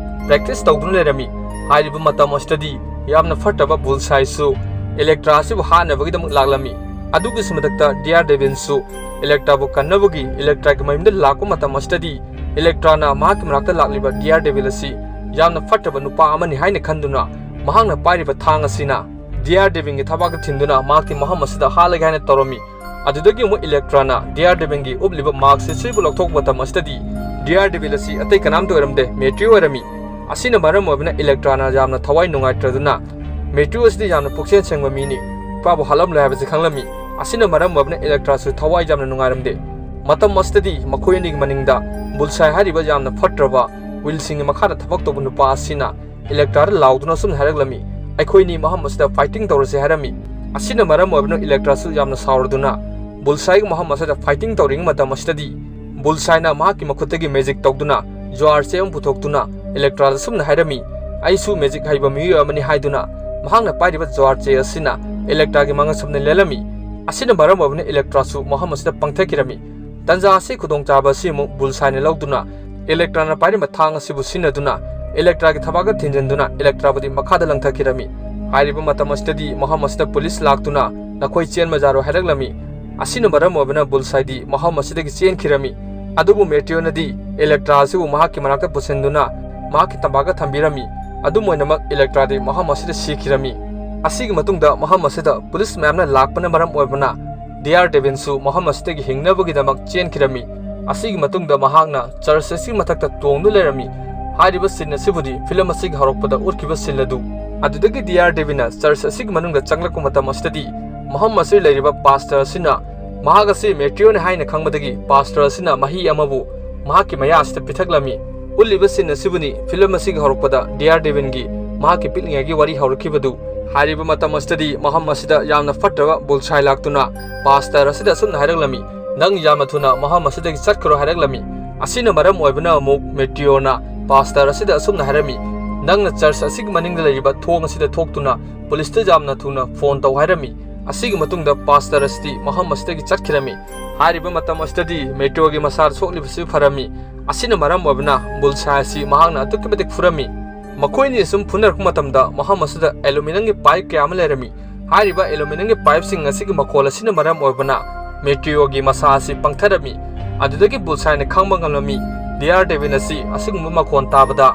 ꯄ꯭ꯔꯦꯛꯇꯤꯁ ꯇꯧꯗꯨꯅ ꯂꯩꯔꯝꯃꯤ꯫ ꯍꯥꯏꯔꯤꯕ ꯃꯇꯝ ꯑꯁꯤꯗꯗꯤ ꯌꯥꯝꯅ ꯐꯠꯇꯕ ꯕꯨꯜꯁꯥꯏꯁꯨ ꯏꯂꯦꯛꯇ꯭ꯔꯥ ꯑꯁꯤꯕꯨ ꯍꯥꯠꯅꯕꯒꯤꯗꯃꯛ ꯂꯥꯛꯂꯝꯃꯤ꯫ ꯑꯗꯨꯒꯤꯁꯨ ꯃꯊꯛꯇ ꯗꯤꯌꯥꯔ ꯗꯦꯕꯤꯜꯁꯨ ꯏꯂꯦꯛꯇ꯭ꯔꯥꯕꯨ ꯀꯟꯅꯕꯒꯤ ꯏꯂꯦꯛꯇ꯭ꯔꯥꯒꯤ ꯃꯌꯨꯝꯗ ꯂꯥꯛꯄ ꯃꯇꯝ ꯑꯁꯤꯗꯗꯤ ꯏꯂꯦꯛꯇ꯭ꯔꯥꯅ ꯃꯍꯥꯛꯀꯤ ꯃꯅꯥꯛꯇ ꯂꯥꯛꯂꯤꯕ ꯗꯤꯌꯥꯔ ꯗꯦꯕꯤꯜ ꯑꯁꯤ ꯌꯥꯝꯅ ꯐꯠꯇꯕ ꯅꯨꯄꯥ ꯑꯃꯅꯤ ꯍꯥꯏꯅ ꯈꯟꯗꯨꯅ ꯃꯍꯥꯛꯅ ꯄꯥꯏꯔꯤꯕ ꯊꯥꯡ ꯑꯁꯤꯅ ꯗꯤꯌꯥꯔ ꯗꯦꯕꯤꯜꯒꯤ ꯊꯕꯥꯛꯇ ꯊꯤꯟꯗꯨꯅ ꯃꯍꯥꯛꯀꯤ ꯃꯐꯝ ꯑꯁꯤꯗ ꯍꯥꯠꯂꯒꯦ ꯍꯥꯏꯅ ꯇꯧꯔꯝꯃꯤ꯫ ꯑꯗꯨꯗꯒꯤ ꯑꯃꯨꯛ ꯏꯂꯦꯛꯇ꯭ꯔꯥꯅ ꯗꯤꯌꯥꯔ ꯗꯦꯕꯤꯜꯒꯤ ꯎꯞꯂꯤꯕ ꯃꯥꯛꯁ ꯑꯁꯤꯕꯨ ꯂꯧꯊꯣꯛꯄ ꯃꯇꯝ ꯑꯁꯤꯗꯗꯤ ꯗꯤꯌꯥꯔ ꯗꯦꯕꯤꯜ ꯑꯁꯤ ꯑꯇꯩ ꯀꯅꯥꯝꯇ ꯑꯣꯏꯔꯝꯗꯦ, ꯃꯦꯇ꯭ꯔꯤꯑꯣ ꯑꯣꯏꯔꯝꯃꯤ꯫ ꯑꯁꯤꯅ ꯃꯔꯝ ꯑꯣꯏꯕꯅ ꯏꯂꯦꯛꯇ꯭ꯔꯥꯅ ꯌꯥꯝꯅ ꯊꯋꯥꯏ ꯅꯨꯡꯉꯥꯏꯇ꯭ꯔꯗꯨꯅ ꯃꯦꯇ꯭ꯔꯤꯑꯣ ꯑꯁꯤꯗ ꯌꯥꯝꯅ ꯄꯨꯛꯆꯦꯜ ꯁꯦꯡꯕ ꯃꯤꯅꯤ, ꯏꯄꯥꯕꯨ ꯍꯥꯠꯂꯝꯂꯣꯏ ꯍꯥꯏꯕꯁꯤ ꯈꯪꯂꯝꯃꯤ꯫ ꯑꯁꯤꯅ ꯃꯔꯝ ꯑꯣꯏꯕꯅ ꯏꯂꯦꯛꯇ꯭ꯔꯥꯁꯨ ꯊꯋꯥꯏ ꯌꯥꯝꯅ ꯅꯨꯡꯉꯥꯏꯔꯝꯗꯦ꯫ ꯃꯇꯝ ꯑꯁꯤꯗꯗꯤ ꯃꯈꯣꯏ ꯑꯅꯤꯒꯤ ꯃꯅꯤꯡꯗ ꯕꯨꯜꯁꯥꯏ ꯍꯥꯏꯔꯤꯕ ꯌꯥꯝꯅ ꯐꯠꯇ꯭ꯔꯕ ꯋꯤꯜꯁꯟꯒꯤ ꯃꯈꯥꯗ ꯊꯕꯛ ꯇꯧꯕ ꯅꯨꯄꯥ ꯑꯁꯤꯅ ꯏꯂꯦꯛꯇ꯭ꯔꯥꯗ ꯂꯥꯎꯗꯨꯅ ꯑꯁꯨꯝꯅ ꯍꯥꯏꯔꯛꯂꯝꯃꯤ, "ꯑꯩꯈꯣꯏꯅꯤ ꯃꯐꯝ ꯑꯁꯤꯗ ꯐꯥꯏꯇꯤꯡ ꯇꯧꯔꯁꯦ" ꯍꯥꯏꯔꯝꯃꯤ꯫ ꯑꯁꯤꯅ ꯃꯔꯝ ꯑꯣꯏꯕꯅ ꯏꯂꯦꯛꯇ꯭ꯔꯥꯁꯨ ꯌꯥꯝꯅ ꯁꯥꯎꯔꯗꯨꯅ ꯕꯨꯜꯁꯥꯏꯒꯤ ꯃꯐꯝ ꯑꯁꯤꯗ ꯐꯥꯏꯇꯤꯡ ꯇꯧꯔꯤꯉꯩ ꯃꯇꯝ ꯑꯁꯤꯗꯗꯤ ꯕꯨꯜꯁꯥꯏꯅ ꯃꯍꯥꯛꯀꯤ ꯃꯈꯨꯠꯇꯒꯤ ꯃꯦꯖꯤꯛ ꯇꯧꯗꯨꯅ ꯖ꯭ꯋꯥꯔ ꯆꯦ ꯑꯃ ꯄꯨꯊꯣꯛꯇꯨꯅ ꯏꯂꯦꯛꯇ꯭ꯔꯥꯗ ꯑꯁꯨꯝꯅ ꯍꯥꯏꯔꯝꯃꯤ, "ꯑꯩꯁꯨ ꯃꯦꯖꯤꯛ ꯍꯩꯕ ꯃꯤꯑꯣꯏ ꯑꯃꯅꯤ" ꯍꯥꯏꯗꯨꯅ ꯃꯍꯥꯛꯅ ꯄꯥꯏꯔꯤꯕ ꯖ꯭ꯋꯥꯔ ꯆꯦ ꯑꯁꯤꯅ ꯏꯂꯦꯛꯇ꯭ꯔꯥꯒꯤ ꯃꯉꯛꯁꯝꯗ ꯂꯦꯜꯂꯝꯃꯤ꯫ ꯑꯁꯤꯅ ꯃꯔꯝ ꯑꯣꯏꯕꯅ ꯏꯂꯦꯛꯇ꯭ꯔꯥꯁꯨ ꯃꯐꯝ ꯑꯁꯤꯗ ꯄꯪꯊꯈꯤꯔꯝꯃꯤ꯫ ꯇꯟꯖꯥ ꯑꯁꯤ ꯈꯨꯗꯣꯡꯆꯥꯕ ꯑꯁꯤ ꯑꯃꯨꯛ ꯕꯨꯜꯁꯥꯏꯅ ꯂꯧꯗꯨꯅ ꯏꯂꯦꯛꯇ꯭ꯔꯥꯅ ꯄꯥꯏꯔꯤꯕ ꯊꯥꯡ ꯑꯁꯤꯕꯨ ꯁꯤꯖꯤꯟꯅꯗꯨꯅ ꯏꯂꯦꯛꯇ꯭ꯔꯥꯒꯤ ꯊꯕꯥꯛꯇ ꯊꯤꯟꯖꯤꯟꯗꯨꯅ ꯏꯂꯦꯛꯇ꯭ꯔꯥꯕꯨꯗꯤ ꯃꯈꯥꯗ ꯂꯪꯊꯈꯤꯔꯝꯃꯤ꯫ ꯍꯥꯏꯔꯤꯕ ꯃꯇꯝ ꯑꯁꯤꯗꯗꯤ ꯃꯐꯝ ꯑꯁꯤꯗ ꯄꯨꯂꯤꯁ ꯂꯥꯛꯇꯨꯅ ꯅꯈꯣꯏ ꯆꯦꯟꯕ ꯌꯥꯔꯣꯏ ꯍꯥꯏꯔꯛꯂꯝꯃꯤ꯫ ꯑꯁꯤꯅ ꯃꯔꯝ ꯑꯣꯏꯕꯅ ꯕꯨꯜꯁꯥꯏꯗꯤ ꯃꯐꯝ ꯑꯁꯤꯗꯒꯤ ꯆꯦꯟꯈꯤꯔꯝꯃꯤ꯫ ꯑꯗꯨꯕꯨ ꯃꯦꯇ꯭ꯔꯤꯑꯣꯅꯗꯤ ꯏꯂꯦꯛꯇ꯭ꯔꯥ ꯑꯁꯤꯕꯨ ꯃꯍꯥꯛꯀꯤ ꯃꯅꯥꯛꯇ ꯄꯨꯁꯤꯟꯗꯨꯅ ꯃꯍꯥꯛꯀꯤ ꯇꯝꯄꯥꯛꯇ ꯊꯝꯕꯤꯔꯝꯃꯤ꯫ ꯑꯗꯨꯝ ꯑꯣꯏꯅꯃꯛ ꯏꯂꯦꯛꯇ꯭ꯔꯥꯗꯤ ꯃꯐꯝ ꯑꯁꯤꯗ ꯁꯤꯈꯤꯔꯝꯃꯤ꯫ ꯑꯁꯤꯒꯤ ꯃꯇꯨꯡꯗ ꯃꯐꯝ ꯑꯁꯤꯗ ꯄꯨꯂꯤꯁ ꯃꯌꯥꯝꯅ ꯂꯥꯛꯄꯅ ꯃꯔꯝ ꯑꯣꯏꯕꯅ ꯗꯤꯌꯥꯔ ꯗꯦꯕꯤꯟꯁꯨ ꯃꯐꯝ ꯑꯁꯤꯗꯒꯤ ꯍꯤꯡꯅꯕꯒꯤꯗꯃꯛ ꯆꯦꯟꯈꯤꯔꯝꯃꯤ꯫ ꯑꯁꯤꯒꯤ ꯃꯇꯨꯡꯗ ꯃꯍꯥꯛꯅ ꯆꯔꯆ ꯑꯁꯤꯒꯤ ꯃꯊꯛꯇ ꯇꯣꯡꯗꯨ ꯂꯩꯔꯝꯃꯤ꯫ ꯍꯥꯏꯔꯤꯕ ꯁꯤꯟ ꯑꯁꯤꯕꯨꯗꯤ ꯐꯤꯂꯝ ꯑꯁꯤꯒꯤ ꯍꯧꯔꯛꯄꯗ ꯎꯠꯈꯤꯕ ꯁꯤꯟ ꯑꯗꯨ꯫ ꯑꯗꯨꯗꯒꯤ ꯗꯤꯌꯥꯔ ꯗꯦꯕꯤꯟꯅ ꯆꯔꯆ ꯑꯁꯤꯒꯤ ꯃꯅꯨꯡꯗ ꯆꯪꯂꯛꯄ ꯃꯇꯝ ꯑꯁꯤꯗꯗꯤ ꯃꯐꯝ ꯑꯁꯤꯗ ꯂꯩꯔꯤꯕ ꯄꯥꯁꯇꯔ ꯑꯁꯤꯅ ꯃꯍꯥꯛ ꯑꯁꯤ ꯃꯦꯇ꯭ꯔꯤꯌꯣꯅꯤ ꯍꯥꯏꯅ ꯈꯪꯕꯗꯒꯤ ꯄꯥꯁꯇꯔ ꯑꯁꯤꯅ ꯃꯍꯤ ꯑꯃꯕꯨ ꯃꯍꯥꯛꯀꯤ ꯃꯌꯥ ꯑꯁꯤꯗ ꯄꯤꯊꯛꯂꯝꯃꯤ꯫ ꯎꯠꯂꯤꯕ ꯁꯤꯟ ꯑꯁꯤꯕꯨꯅꯤ ꯐꯤꯂꯝ ꯑꯁꯤꯒꯤ ꯍꯧꯔꯛꯄꯗ ꯗꯤꯌꯥꯔ ꯗꯦꯕꯤꯟꯒꯤ ꯃꯍꯥꯛꯀꯤ ꯄꯤꯛꯂꯤꯉꯩꯒꯤ ꯋꯥꯔꯤ ꯍꯧꯔꯛꯈꯤꯕꯗꯨ꯫ ꯍꯥꯏꯔꯤꯕ ꯃꯇꯝ ꯑꯁꯤꯗꯗꯤ ꯃꯐꯝ ꯑꯁꯤꯗ ꯌꯥꯝꯅ ꯐꯠꯇ꯭ꯔꯕ ꯕꯨꯜꯁꯥꯏ ꯂꯥꯛꯇꯨꯅ ꯄꯥꯁꯇꯔ ꯑꯁꯤꯗ ꯑꯁꯨꯝꯅ ꯍꯥꯏꯔꯛꯂꯝꯃꯤ, "ꯅꯪ ꯌꯥꯝꯅ ꯊꯨꯅ ꯃꯐꯝ ꯑꯁꯤꯗꯒꯤ ꯆꯠꯈ꯭ꯔꯣ" ꯍꯥꯏꯔꯛꯂꯝꯃꯤ꯫ ꯑꯁꯤꯅ ꯃꯔꯝ ꯑꯣꯏꯕꯅ ꯑꯃꯨꯛ ꯃꯦꯇ꯭ꯔꯤꯌꯣꯅ ꯄꯥꯁꯇꯔ ꯑꯁꯤꯗ ꯑꯁꯨꯝꯅ ꯍꯥꯏꯔꯝꯃꯤ, "ꯅꯪꯅ ꯆꯔꯆ ꯑꯁꯤꯒꯤ ꯃꯅꯤꯡꯗ ꯂꯩꯔꯤꯕ ꯊꯣꯡ ꯑꯁꯤꯗ ꯊꯣꯛꯇꯨꯅ ꯄꯨꯂꯤꯁꯇ ꯌꯥꯝꯅ ꯊꯨꯅ ꯐꯣꯟ ꯇꯧ" ꯍꯥꯏꯔꯝꯃꯤ꯫ ꯑꯁꯤꯒꯤ ꯃꯇꯨꯡꯗ ꯄꯥꯁꯇꯔ ꯑꯁꯤꯗꯤ ꯃꯐꯝ ꯑꯁꯤꯗꯒꯤ ꯆꯠꯈꯤꯔꯝꯃꯤ꯫ ꯍꯥꯏꯔꯤꯕ ꯃꯇꯝ ꯑꯁꯤꯗꯗꯤ ꯃꯦꯇ꯭ꯔꯤꯌꯣꯒꯤ ꯃꯁꯥꯗ ꯁꯣꯛꯂꯤꯕꯁꯤ ꯐꯔꯝꯃꯤ꯫ ꯑꯁꯤꯅ ꯃꯔꯝ ꯑꯣꯏꯕꯅ ꯕꯨꯜꯁꯥꯏ ꯑꯁꯤ ꯃꯍꯥꯛꯅ ꯑꯗꯨꯛꯀꯤ ꯃꯇꯤꯛ ꯐꯨꯔꯝꯃꯤ꯫ ꯃꯈꯣꯏ ꯑꯅꯤ ꯁꯨꯝ ꯐꯨꯅꯔꯛꯄ ꯃꯇꯝꯗ ꯃꯐꯝ ꯑꯁꯤꯗ ꯑꯦꯂꯨꯃꯤꯅꯤꯌꯝꯒꯤ ꯄꯥꯏꯞ ꯀꯌꯥ ꯑꯃ ꯂꯩꯔꯝꯃꯤ꯫ ꯍꯥꯏꯔꯤꯕ ꯑꯦꯂꯨꯃꯤꯅꯤꯌꯝꯒꯤ ꯄꯥꯏꯞꯁꯤꯡ ꯑꯁꯤꯒꯤ ꯃꯈꯣꯜ ꯑꯁꯤꯅ ꯃꯔꯝ ꯑꯣꯏꯕꯅ ꯃꯦꯇ꯭ꯔꯤꯌꯣꯒꯤ ꯃꯁꯥ ꯑꯁꯤ ꯄꯪꯊꯔꯝꯃꯤ꯫ ꯑꯗꯨꯗꯒꯤ ꯕꯨꯜꯁꯥꯏꯅ ꯈꯪꯕ ꯉꯝꯂꯝꯃꯤ, ꯗꯤꯌꯥꯔ ꯗꯦꯕꯤꯟ ꯑꯁꯤ ꯑꯁꯤꯒꯨꯝꯕ ꯃꯈꯣꯟ ꯇꯥꯕꯗ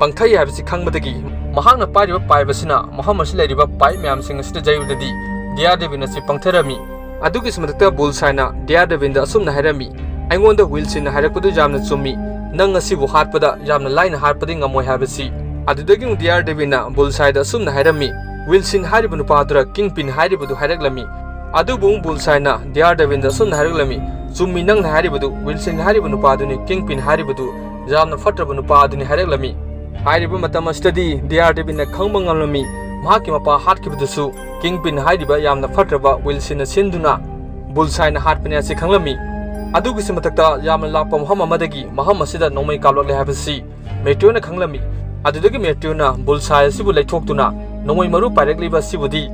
ꯄꯪꯊꯩ ꯍꯥꯏꯕꯁꯤ ꯈꯪꯕꯗꯒꯤ ꯃꯍꯥꯛꯅ ꯄꯥꯏꯔꯤꯕ ꯄꯥꯏꯞ ꯑꯁꯤꯅ ꯃꯐꯝ ꯑꯁꯤꯗ ꯂꯩꯔꯤꯕ ꯄꯥꯏꯞ ꯃꯌꯥꯝꯁꯤꯡ ꯑꯁꯤꯗ ꯌꯩꯕꯗꯗꯤ ꯗꯤꯌꯥꯔ ꯗꯦꯕꯤꯟ ꯑꯁꯤ ꯄꯪꯊꯔꯝꯃꯤ꯫ ꯑꯗꯨꯒꯤꯁꯨ ꯃꯊꯛꯇ ꯕꯨꯜꯁꯥꯏꯅ ꯗꯤꯌꯥꯔ ꯗꯦꯕꯤꯟꯗ ꯑꯁꯨꯝꯅ ꯍꯥꯏꯔꯝꯃꯤ, "ꯑꯩꯉꯣꯟꯗ ꯋꯤꯜꯁꯤꯟꯅ ꯍꯥꯏꯔꯛꯄꯗꯨ ꯌꯥꯝꯅ ꯆꯨꯝꯃꯤ꯫ ꯅꯪ ꯑꯁꯤꯕꯨ ꯍꯥꯠꯄꯗ ꯌꯥꯝꯅ ꯂꯥꯏꯅ ꯍꯥꯠꯄꯗꯤ ꯉꯝꯃꯣꯏ" ꯍꯥꯏꯕꯁꯤ꯫ ꯑꯗꯨꯗꯒꯤ ꯑꯃꯨꯛ ꯗꯤꯌꯥꯔ ꯗꯦꯕꯤꯟꯅ ꯕꯨꯜꯁꯥꯏꯗ ꯑꯁꯨꯝꯅ ꯍꯥꯏꯔꯝꯃꯤ, "ꯋꯤꯜꯁꯤꯟ ꯍꯥꯏꯔꯤꯕ ꯅꯨꯄꯥꯗꯨꯔ ꯀꯤꯡ ꯄꯤꯟ ꯍꯥꯏꯔꯤꯕꯗꯨ?" ꯍꯥꯏꯔꯛꯂꯝꯃꯤ꯫ ꯑꯗꯨꯕꯨ ꯑꯃꯨꯛ ꯕꯨꯜꯁꯥꯏꯅ ꯗꯤꯌꯥꯔ ꯗꯦꯕꯤꯟꯗ ꯑꯁꯨꯝꯅ ꯍꯥꯏꯔꯛꯂꯝꯃꯤ, "ꯆꯨꯝꯃꯤ, ꯅꯪꯅ ꯍꯥꯏꯔꯤꯕꯗꯨ ꯋꯤꯜꯁꯤꯟ ꯍꯥꯏꯔꯤꯕ ꯅꯨꯄꯥꯗꯨꯅꯤ, ꯀꯤꯡ ꯄꯤꯟ ꯍꯥꯏꯔꯤꯕꯗꯨ ꯌꯥꯝꯅ ꯐꯠꯇ꯭ꯔꯕ ꯅꯨꯄꯥ ꯑꯗꯨꯅꯤ" ꯍꯥꯏꯔꯛꯂꯝꯃꯤ꯫ ꯍꯥꯏꯔꯤꯕ ꯃꯇꯝ ꯑꯁꯤꯗꯗꯤ ꯗꯤꯌꯥꯔ ꯗꯦꯕꯤꯟꯅ ꯈꯪꯕ ꯉꯝꯂꯝꯃꯤ, ꯃꯍꯥꯛꯀꯤ ꯃꯄꯥ ꯍꯥꯠꯈꯤꯕꯗꯨꯁꯨ ꯀꯤꯡ ꯄꯤꯟ ꯍꯥꯏꯔꯤꯕ ꯌꯥꯝꯅ ꯐꯠꯇ꯭ꯔꯕ ꯋꯤꯜꯁꯤꯟꯅ ꯁꯤꯟꯗꯨꯅ ꯕꯨꯜꯁꯥꯏꯅ ꯍꯥꯠꯄꯅꯤ ꯑꯁꯤ ꯈꯪꯂꯝꯃꯤ꯫ ꯑꯗꯨꯒꯤꯁꯨ ꯃꯊꯛꯇ ꯌꯥꯝꯅ ꯂꯥꯞꯄ ꯃꯐꯝ ꯑꯃꯗꯒꯤ ꯃꯐꯝ ꯑꯁꯤꯗ ꯅꯣꯡꯃꯩ ꯀꯥꯞꯂꯛꯂꯦ ꯍꯥꯏꯕꯁꯤ ꯃꯦꯇ꯭ꯔꯤꯌꯣꯅ ꯈꯪꯂꯝꯃꯤ꯫ ꯑꯗꯨꯗꯒꯤ ꯃꯦꯇ꯭ꯔꯤꯌꯣꯅ ꯕꯨꯜꯁꯥꯏ ꯑꯁꯤꯕꯨ ꯂꯩꯊꯣꯛꯇꯨꯅ ꯅꯣꯡꯃꯩ ꯃꯔꯨ ꯄꯥꯏꯔꯛꯂꯤꯕ ꯑꯁꯤꯕꯨꯗꯤ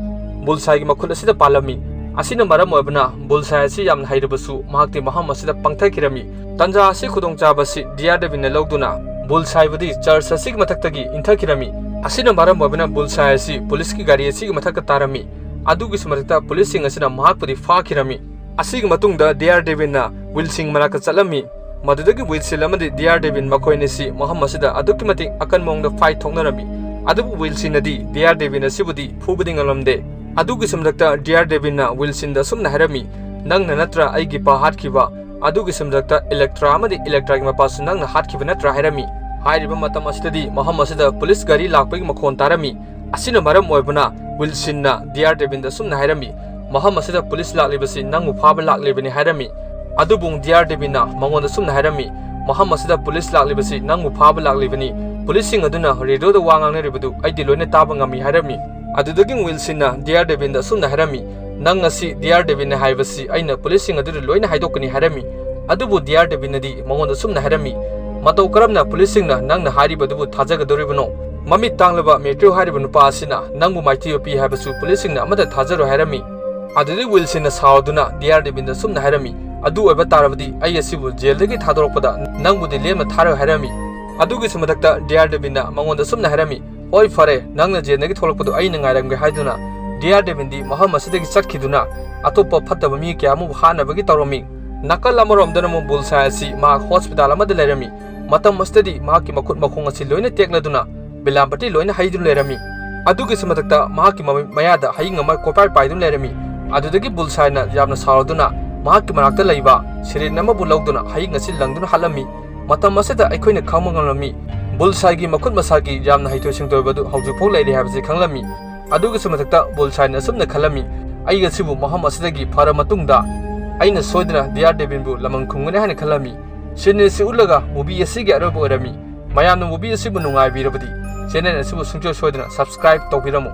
ꯕꯨꯜꯁꯥꯏꯒꯤ ꯃꯈꯨꯠ ꯑꯁꯤꯗ ꯄꯥꯜꯂꯝꯃꯤ꯫ ꯑꯁꯤꯅ ꯃꯔꯝ ꯑꯣꯏꯕꯅ ꯕꯨꯜꯁꯥꯏ ꯑꯁꯤ ꯌꯥꯝꯅ ꯍꯩꯔꯕꯁꯨ ꯃꯍꯥꯛꯇꯤ ꯃꯐꯝ ꯑꯁꯤꯗ ꯄꯪꯊꯈꯤꯔꯝꯃꯤ꯫ ꯇꯟꯖꯥ ꯑꯁꯤ ꯈꯨꯗꯣꯡꯆꯥꯕ ꯑꯁꯤ ꯗꯤꯌꯥꯔ ꯗꯦꯕꯤꯟꯅ ꯂꯧꯗꯨꯅ ꯕꯨꯜꯁꯥꯏꯕꯨꯗꯤ ꯆꯔꯆ ꯑꯁꯤꯒꯤ ꯃꯊꯛꯇꯒꯤ ꯏꯟꯊꯈꯤꯔꯝꯃꯤ꯫ ꯑꯁꯤꯅ ꯃꯔꯝ ꯑꯣꯏꯕꯅ ꯕꯨꯜꯁꯥꯏ ꯑꯁꯤ ꯄꯨꯂꯤꯁꯀꯤ ꯒꯥꯔꯤ ꯑꯁꯤꯒꯤ ꯃꯊꯛꯇ ꯇꯥꯔꯝꯃꯤ꯫ ꯑꯗꯨꯒꯤꯁꯨ ꯃꯊꯛꯇ ꯄꯨꯂꯤꯁꯁꯤꯡ ꯑꯁꯤꯅ ꯃꯍꯥꯛꯄꯨꯗꯤ ꯐꯥꯈꯤꯔꯝꯃꯤ꯫ ꯑꯁꯤꯒꯤ ꯃꯇꯨꯡꯗ ꯗꯤꯌꯥꯔ ꯗꯦꯕꯤꯟꯅ ꯋꯤꯜꯁꯤꯟ ꯃꯅꯥꯛꯇ ꯆꯠꯂꯝꯃꯤ꯫ ꯃꯗꯨꯗꯒꯤ ꯋꯤꯜꯁꯤꯟ ꯑꯃꯗꯤ ꯗꯤꯌꯥꯔ ꯗꯦꯕꯤꯟ ꯃꯈꯣꯏ ꯑꯅꯤꯁꯤ ꯃꯐꯝ ꯑꯁꯤꯗ ꯑꯗꯨꯛꯀꯤ ꯃꯇꯤꯛ ꯑꯀꯟꯕ ꯃꯑꯣꯡꯗ ꯐꯥꯏꯠ ꯊꯣꯛꯅꯔꯝꯃꯤ꯫ ꯑꯗꯨꯕꯨ ꯋꯤꯜꯁꯤꯟꯅꯗꯤ ꯗꯤꯌꯥꯔ ꯗꯦꯕꯤꯟ ꯑꯁꯤꯕꯨꯗꯤ ꯐꯨꯕꯗꯤ ꯉꯝꯂꯝꯗꯦ꯫ ꯑꯗꯨꯒꯤꯁꯨ ꯃꯊꯛꯇ ꯗꯤꯌꯥꯔ ꯗꯦꯕꯤꯟꯅ ꯋꯤꯜꯁꯤꯟꯗ ꯑꯁꯨꯝꯅ ꯍꯥꯏꯔꯝꯃꯤ, "ꯅꯪꯅ ꯅꯠꯇ꯭ꯔꯥ ꯑꯩꯒꯤ ꯏꯄꯥ ꯍꯥꯠꯈꯤꯕ?" ꯑꯗꯨꯒꯤꯁꯨ ꯃꯊꯛꯇ ꯏꯂꯦꯛꯇ꯭ꯔꯥ ꯑꯃꯗꯤ ꯏꯂꯦꯛꯇ꯭ꯔꯥꯒꯤ ꯃꯄꯥꯁꯨ ꯅꯪꯅ ꯍꯥꯠꯈꯤꯕ ꯅꯠꯇ꯭ꯔꯥ ꯍꯥꯏꯔꯝꯃꯤ꯫ ꯍꯥꯏꯔꯤꯕ ꯃꯇꯝ ꯑꯁꯤꯗꯗꯤ ꯃꯐꯝ ꯑꯁꯤꯗ ꯄꯨꯂꯤꯁ ꯒꯥꯔꯤ ꯂꯥꯛꯄꯒꯤ ꯃꯈꯣꯟ ꯇꯥꯔꯝꯃꯤ꯫ ꯑꯁꯤꯅ ꯃꯔꯝ ꯑꯣꯏꯕꯅ ꯋꯤꯜꯁꯤꯟꯅ ꯗꯤꯌꯥꯔ ꯗꯦꯕꯤꯟꯗ ꯑꯁꯨꯝꯅ ꯍꯥꯏꯔꯝꯃꯤ, "ꯃꯐꯝ ꯑꯁꯤꯗ ꯄꯨꯂꯤꯁ ꯂꯥꯛꯂꯤꯕꯁꯤ ꯅꯪꯕꯨ ꯐꯥꯕ ꯂꯥꯛꯂꯤꯕꯅꯤ" ꯍꯥꯏꯔꯝꯃꯤ꯫ ꯑꯗꯨꯕꯨ ꯗꯤꯌꯥꯔ ꯗꯦꯕꯤꯟꯅ ꯃꯉꯣꯟꯗ ꯑꯁꯨꯝꯅ ꯍꯥꯏꯔꯝꯃꯤ, "ꯃꯐꯝ ꯑꯁꯤꯗ ꯄꯨꯂꯤꯁ ꯂꯥꯛꯂꯤꯕꯁꯤ ꯅꯪꯕꯨ ꯐꯥꯕ ꯂꯥꯛꯂꯤꯕꯅꯤ꯫ ꯄꯨꯂꯤꯁꯁꯤꯡ ꯑꯗꯨꯅ ꯔꯦꯗꯤꯑꯣꯗ ꯋꯥ ꯉꯥꯡꯅꯔꯤꯕꯗꯨ ꯑꯩꯗꯤ ꯂꯣꯏꯅ ꯇꯥꯕ ꯉꯝꯃꯤ" ꯍꯥꯏꯔꯝꯃꯤ꯫ ꯑꯗꯨꯗꯒꯤ ꯋꯤꯜꯁꯤꯟꯅ ꯗꯤꯌꯥꯔ ꯗꯦꯕꯤꯟꯗ ꯑꯁꯨꯝꯅ ꯍꯥꯏꯔꯝꯃꯤ, "ꯅꯪ ꯑꯁꯤ ꯗꯤꯌꯥꯔ ꯗꯦꯕꯤꯟꯅ ꯍꯥꯏꯕꯁꯤ ꯑꯩꯅ ꯄꯨꯂꯤꯁꯁꯤꯡ ꯑꯗꯨꯗ ꯂꯣꯏꯅ ꯍꯥꯏꯗꯣꯛꯀꯅꯤ" ꯍꯥꯏꯔꯝꯃꯤ꯫ ꯑꯗꯨꯕꯨ ꯗꯤꯌꯥꯔ ꯗꯦꯕꯤꯟꯅꯗꯤ ꯃꯉꯣꯟꯗ ꯑꯁꯨꯝꯅ ꯍꯥꯏꯔꯝꯃꯤ, "ꯃꯇꯧ ꯀꯔꯝꯅ ꯄꯨꯂꯤꯁꯁꯤꯡꯅ ꯅꯪꯅ ꯍꯥꯏꯔꯤꯕꯗꯨꯕꯨ ꯊꯥꯖꯒꯗꯧꯔꯤꯕꯅꯣ? ꯃꯃꯤꯠ ꯇꯥꯡꯂꯕ ꯃꯦꯇ꯭ꯔꯤꯌꯣ ꯍꯥꯏꯔꯤꯕ ꯅꯨꯄꯥ ꯑꯁꯤꯅ ꯅꯪꯕꯨ ꯃꯥꯏꯊꯤꯕ ꯄꯤ ꯍꯥꯏꯕꯁꯨ ꯄꯨꯂꯤꯁꯁꯤꯡꯅ ꯑꯃꯠꯇ ꯊꯥꯖꯔꯣꯏ" ꯍꯥꯏꯔꯝꯃꯤ꯫ ꯑꯗꯨꯗꯒꯤ ꯋꯤꯜꯁꯤꯟꯅ ꯁꯥꯎꯗꯨꯅ ꯗꯤꯌꯥꯔ ꯗꯦꯕꯤꯟꯗ ꯑꯁꯨꯝꯅ ꯍꯥꯏꯔꯝꯃꯤ, "ꯑꯗꯨ ꯑꯣꯏꯕ ꯇꯥꯔꯕꯗꯤ ꯑꯩ ꯑꯁꯤꯕꯨ ꯖꯦꯜꯗꯒꯤ ꯊꯥꯗꯣꯔꯛꯄꯗ ꯅꯪꯕꯨꯗꯤ ꯂꯦꯝꯅ ꯊꯥꯔꯣꯏ" ꯍꯥꯏꯔꯝꯃꯤ꯫ ꯑꯗꯨꯒꯤꯁꯨ ꯃꯊꯛꯇ ꯗꯤꯌꯥꯔ ꯗꯦꯕꯤꯟꯅ ꯃꯉꯣꯟꯗ ꯑꯁꯨꯝꯅ ꯍꯥꯏꯔꯝꯃꯤ, "ꯍꯣꯏ, ꯐꯔꯦ, ꯅꯪꯅ ꯖꯦꯜꯗꯒꯤ ꯊꯣꯛꯂꯛꯄꯗꯨ ꯑꯩꯅ ꯉꯥꯏꯔꯝꯒꯦ" ꯍꯥꯏꯗꯨꯅ ꯗꯤꯌꯥꯔ ꯗꯦꯕꯤꯟꯗꯤ ꯃꯐꯝ ꯑꯁꯤꯗꯒꯤ ꯆꯠꯈꯤꯗꯨꯅ ꯑꯇꯣꯞꯄ ꯐꯠꯇꯕ ꯃꯤ ꯀꯌꯥ ꯑꯃꯕꯨ ꯍꯥꯠꯅꯕꯒꯤ ꯇꯧꯔꯝꯃꯤ꯫ ꯅꯥꯀꯜ ꯑꯃꯔꯣꯝꯗꯅ ꯑꯃꯨꯛ ꯕꯨꯜꯁꯥꯏ ꯑꯁꯤ ꯃꯍꯥꯛ ꯍꯣꯁꯄꯤꯇꯥꯜ ꯑꯃꯗ ꯂꯩꯔꯝꯃꯤ꯫ ꯃꯇꯝ ꯑꯁꯤꯗꯗꯤ ꯃꯍꯥꯛꯀꯤ ꯃꯈꯨꯠ ꯃꯈꯣꯡ ꯑꯁꯤ ꯂꯣꯏꯅ ꯇꯦꯛꯂꯗꯨꯅ ꯕꯤꯂꯥꯝꯄꯇꯤ ꯂꯣꯏꯅ ꯍꯩꯗꯨꯅ ꯂꯩꯔꯝꯃꯤ꯫ ꯑꯗꯨꯒꯤꯁꯨ ꯃꯊꯛꯇ ꯃꯍꯥꯛꯀꯤ ꯃꯃꯤꯠ ꯃꯌꯥꯗ ꯍꯌꯤꯡ ꯑꯃ ꯀꯣꯏꯄꯥꯏ ꯄꯥꯏꯗꯨꯅ ꯂꯩꯔꯝꯃꯤ꯫ ꯑꯗꯨꯗꯒꯤ ꯕꯨꯜꯁꯥꯏꯅ ꯌꯥꯝꯅ ꯁꯥꯎꯔꯗꯨꯅ ꯃꯍꯥꯛꯀꯤ ꯃꯅꯥꯛꯇ ꯂꯩꯕ ꯁꯤꯔꯤꯟ ꯑꯃꯕꯨ ꯂꯧꯗꯨꯅ ꯍꯌꯤꯡ ꯑꯁꯤ ꯂꯪꯗꯨꯅ ꯍꯥꯠꯂꯝꯃꯤ꯫ ꯃꯇꯝ ꯑꯁꯤꯗ ꯑꯩꯈꯣꯏꯅ ꯈꯪꯕ ꯉꯝꯂꯝꯃꯤ, ꯕꯨꯜꯁꯥꯏꯒꯤ ꯃꯈꯨꯠ ꯃꯁꯥꯒꯤ ꯌꯥꯝꯅ ꯍꯩꯊꯣꯏ ꯁꯤꯡꯊꯣꯏꯕꯗꯨ ꯍꯧꯖꯤꯛꯐꯥꯎ ꯂꯩꯔꯤ ꯍꯥꯏꯕꯁꯤ ꯈꯪꯂꯝꯃꯤ꯫ ꯑꯗꯨꯒꯤꯁꯨ ꯃꯊꯛꯇ ꯕꯨꯜꯁꯥꯏꯅ ꯑꯁꯨꯝꯅ ꯈꯜꯂꯝꯃꯤ, "ꯑꯩ ꯑꯁꯤꯕꯨ ꯃꯐꯝ ꯑꯁꯤꯗꯒꯤ ꯐꯔ ꯃꯇꯨꯡꯗ ꯑꯩꯅ ꯁꯣꯏꯗꯅ ꯗꯤꯌꯥꯔ ꯗꯦꯕꯤꯟꯕꯨ ꯂꯃꯟ ꯈꯨꯝꯒꯅꯤ" ꯍꯥꯏꯅ ꯈꯜꯂꯝꯃꯤ꯫ ꯁꯤꯟ ꯑꯁꯤ ꯎꯠꯂꯒ ꯃꯨꯚꯤ ꯑꯁꯤꯒꯤ ꯑꯔꯣꯏꯕ ꯑꯣꯏꯔꯝꯃꯤ꯫ ꯃꯌꯥꯝꯅ ꯃꯨꯚꯤ ꯑꯁꯤꯕꯨ ꯅꯨꯡꯉꯥꯏꯕꯤꯔꯕꯗꯤ ꯆꯦꯅꯦꯜ ꯑꯁꯤꯕꯨ ꯁꯨꯡꯁꯣꯏ ꯁꯣꯏꯗꯅ ꯁꯕꯁꯀ꯭ꯔꯥꯏꯕ ꯇꯧꯕꯤꯔꯝꯃꯨ꯫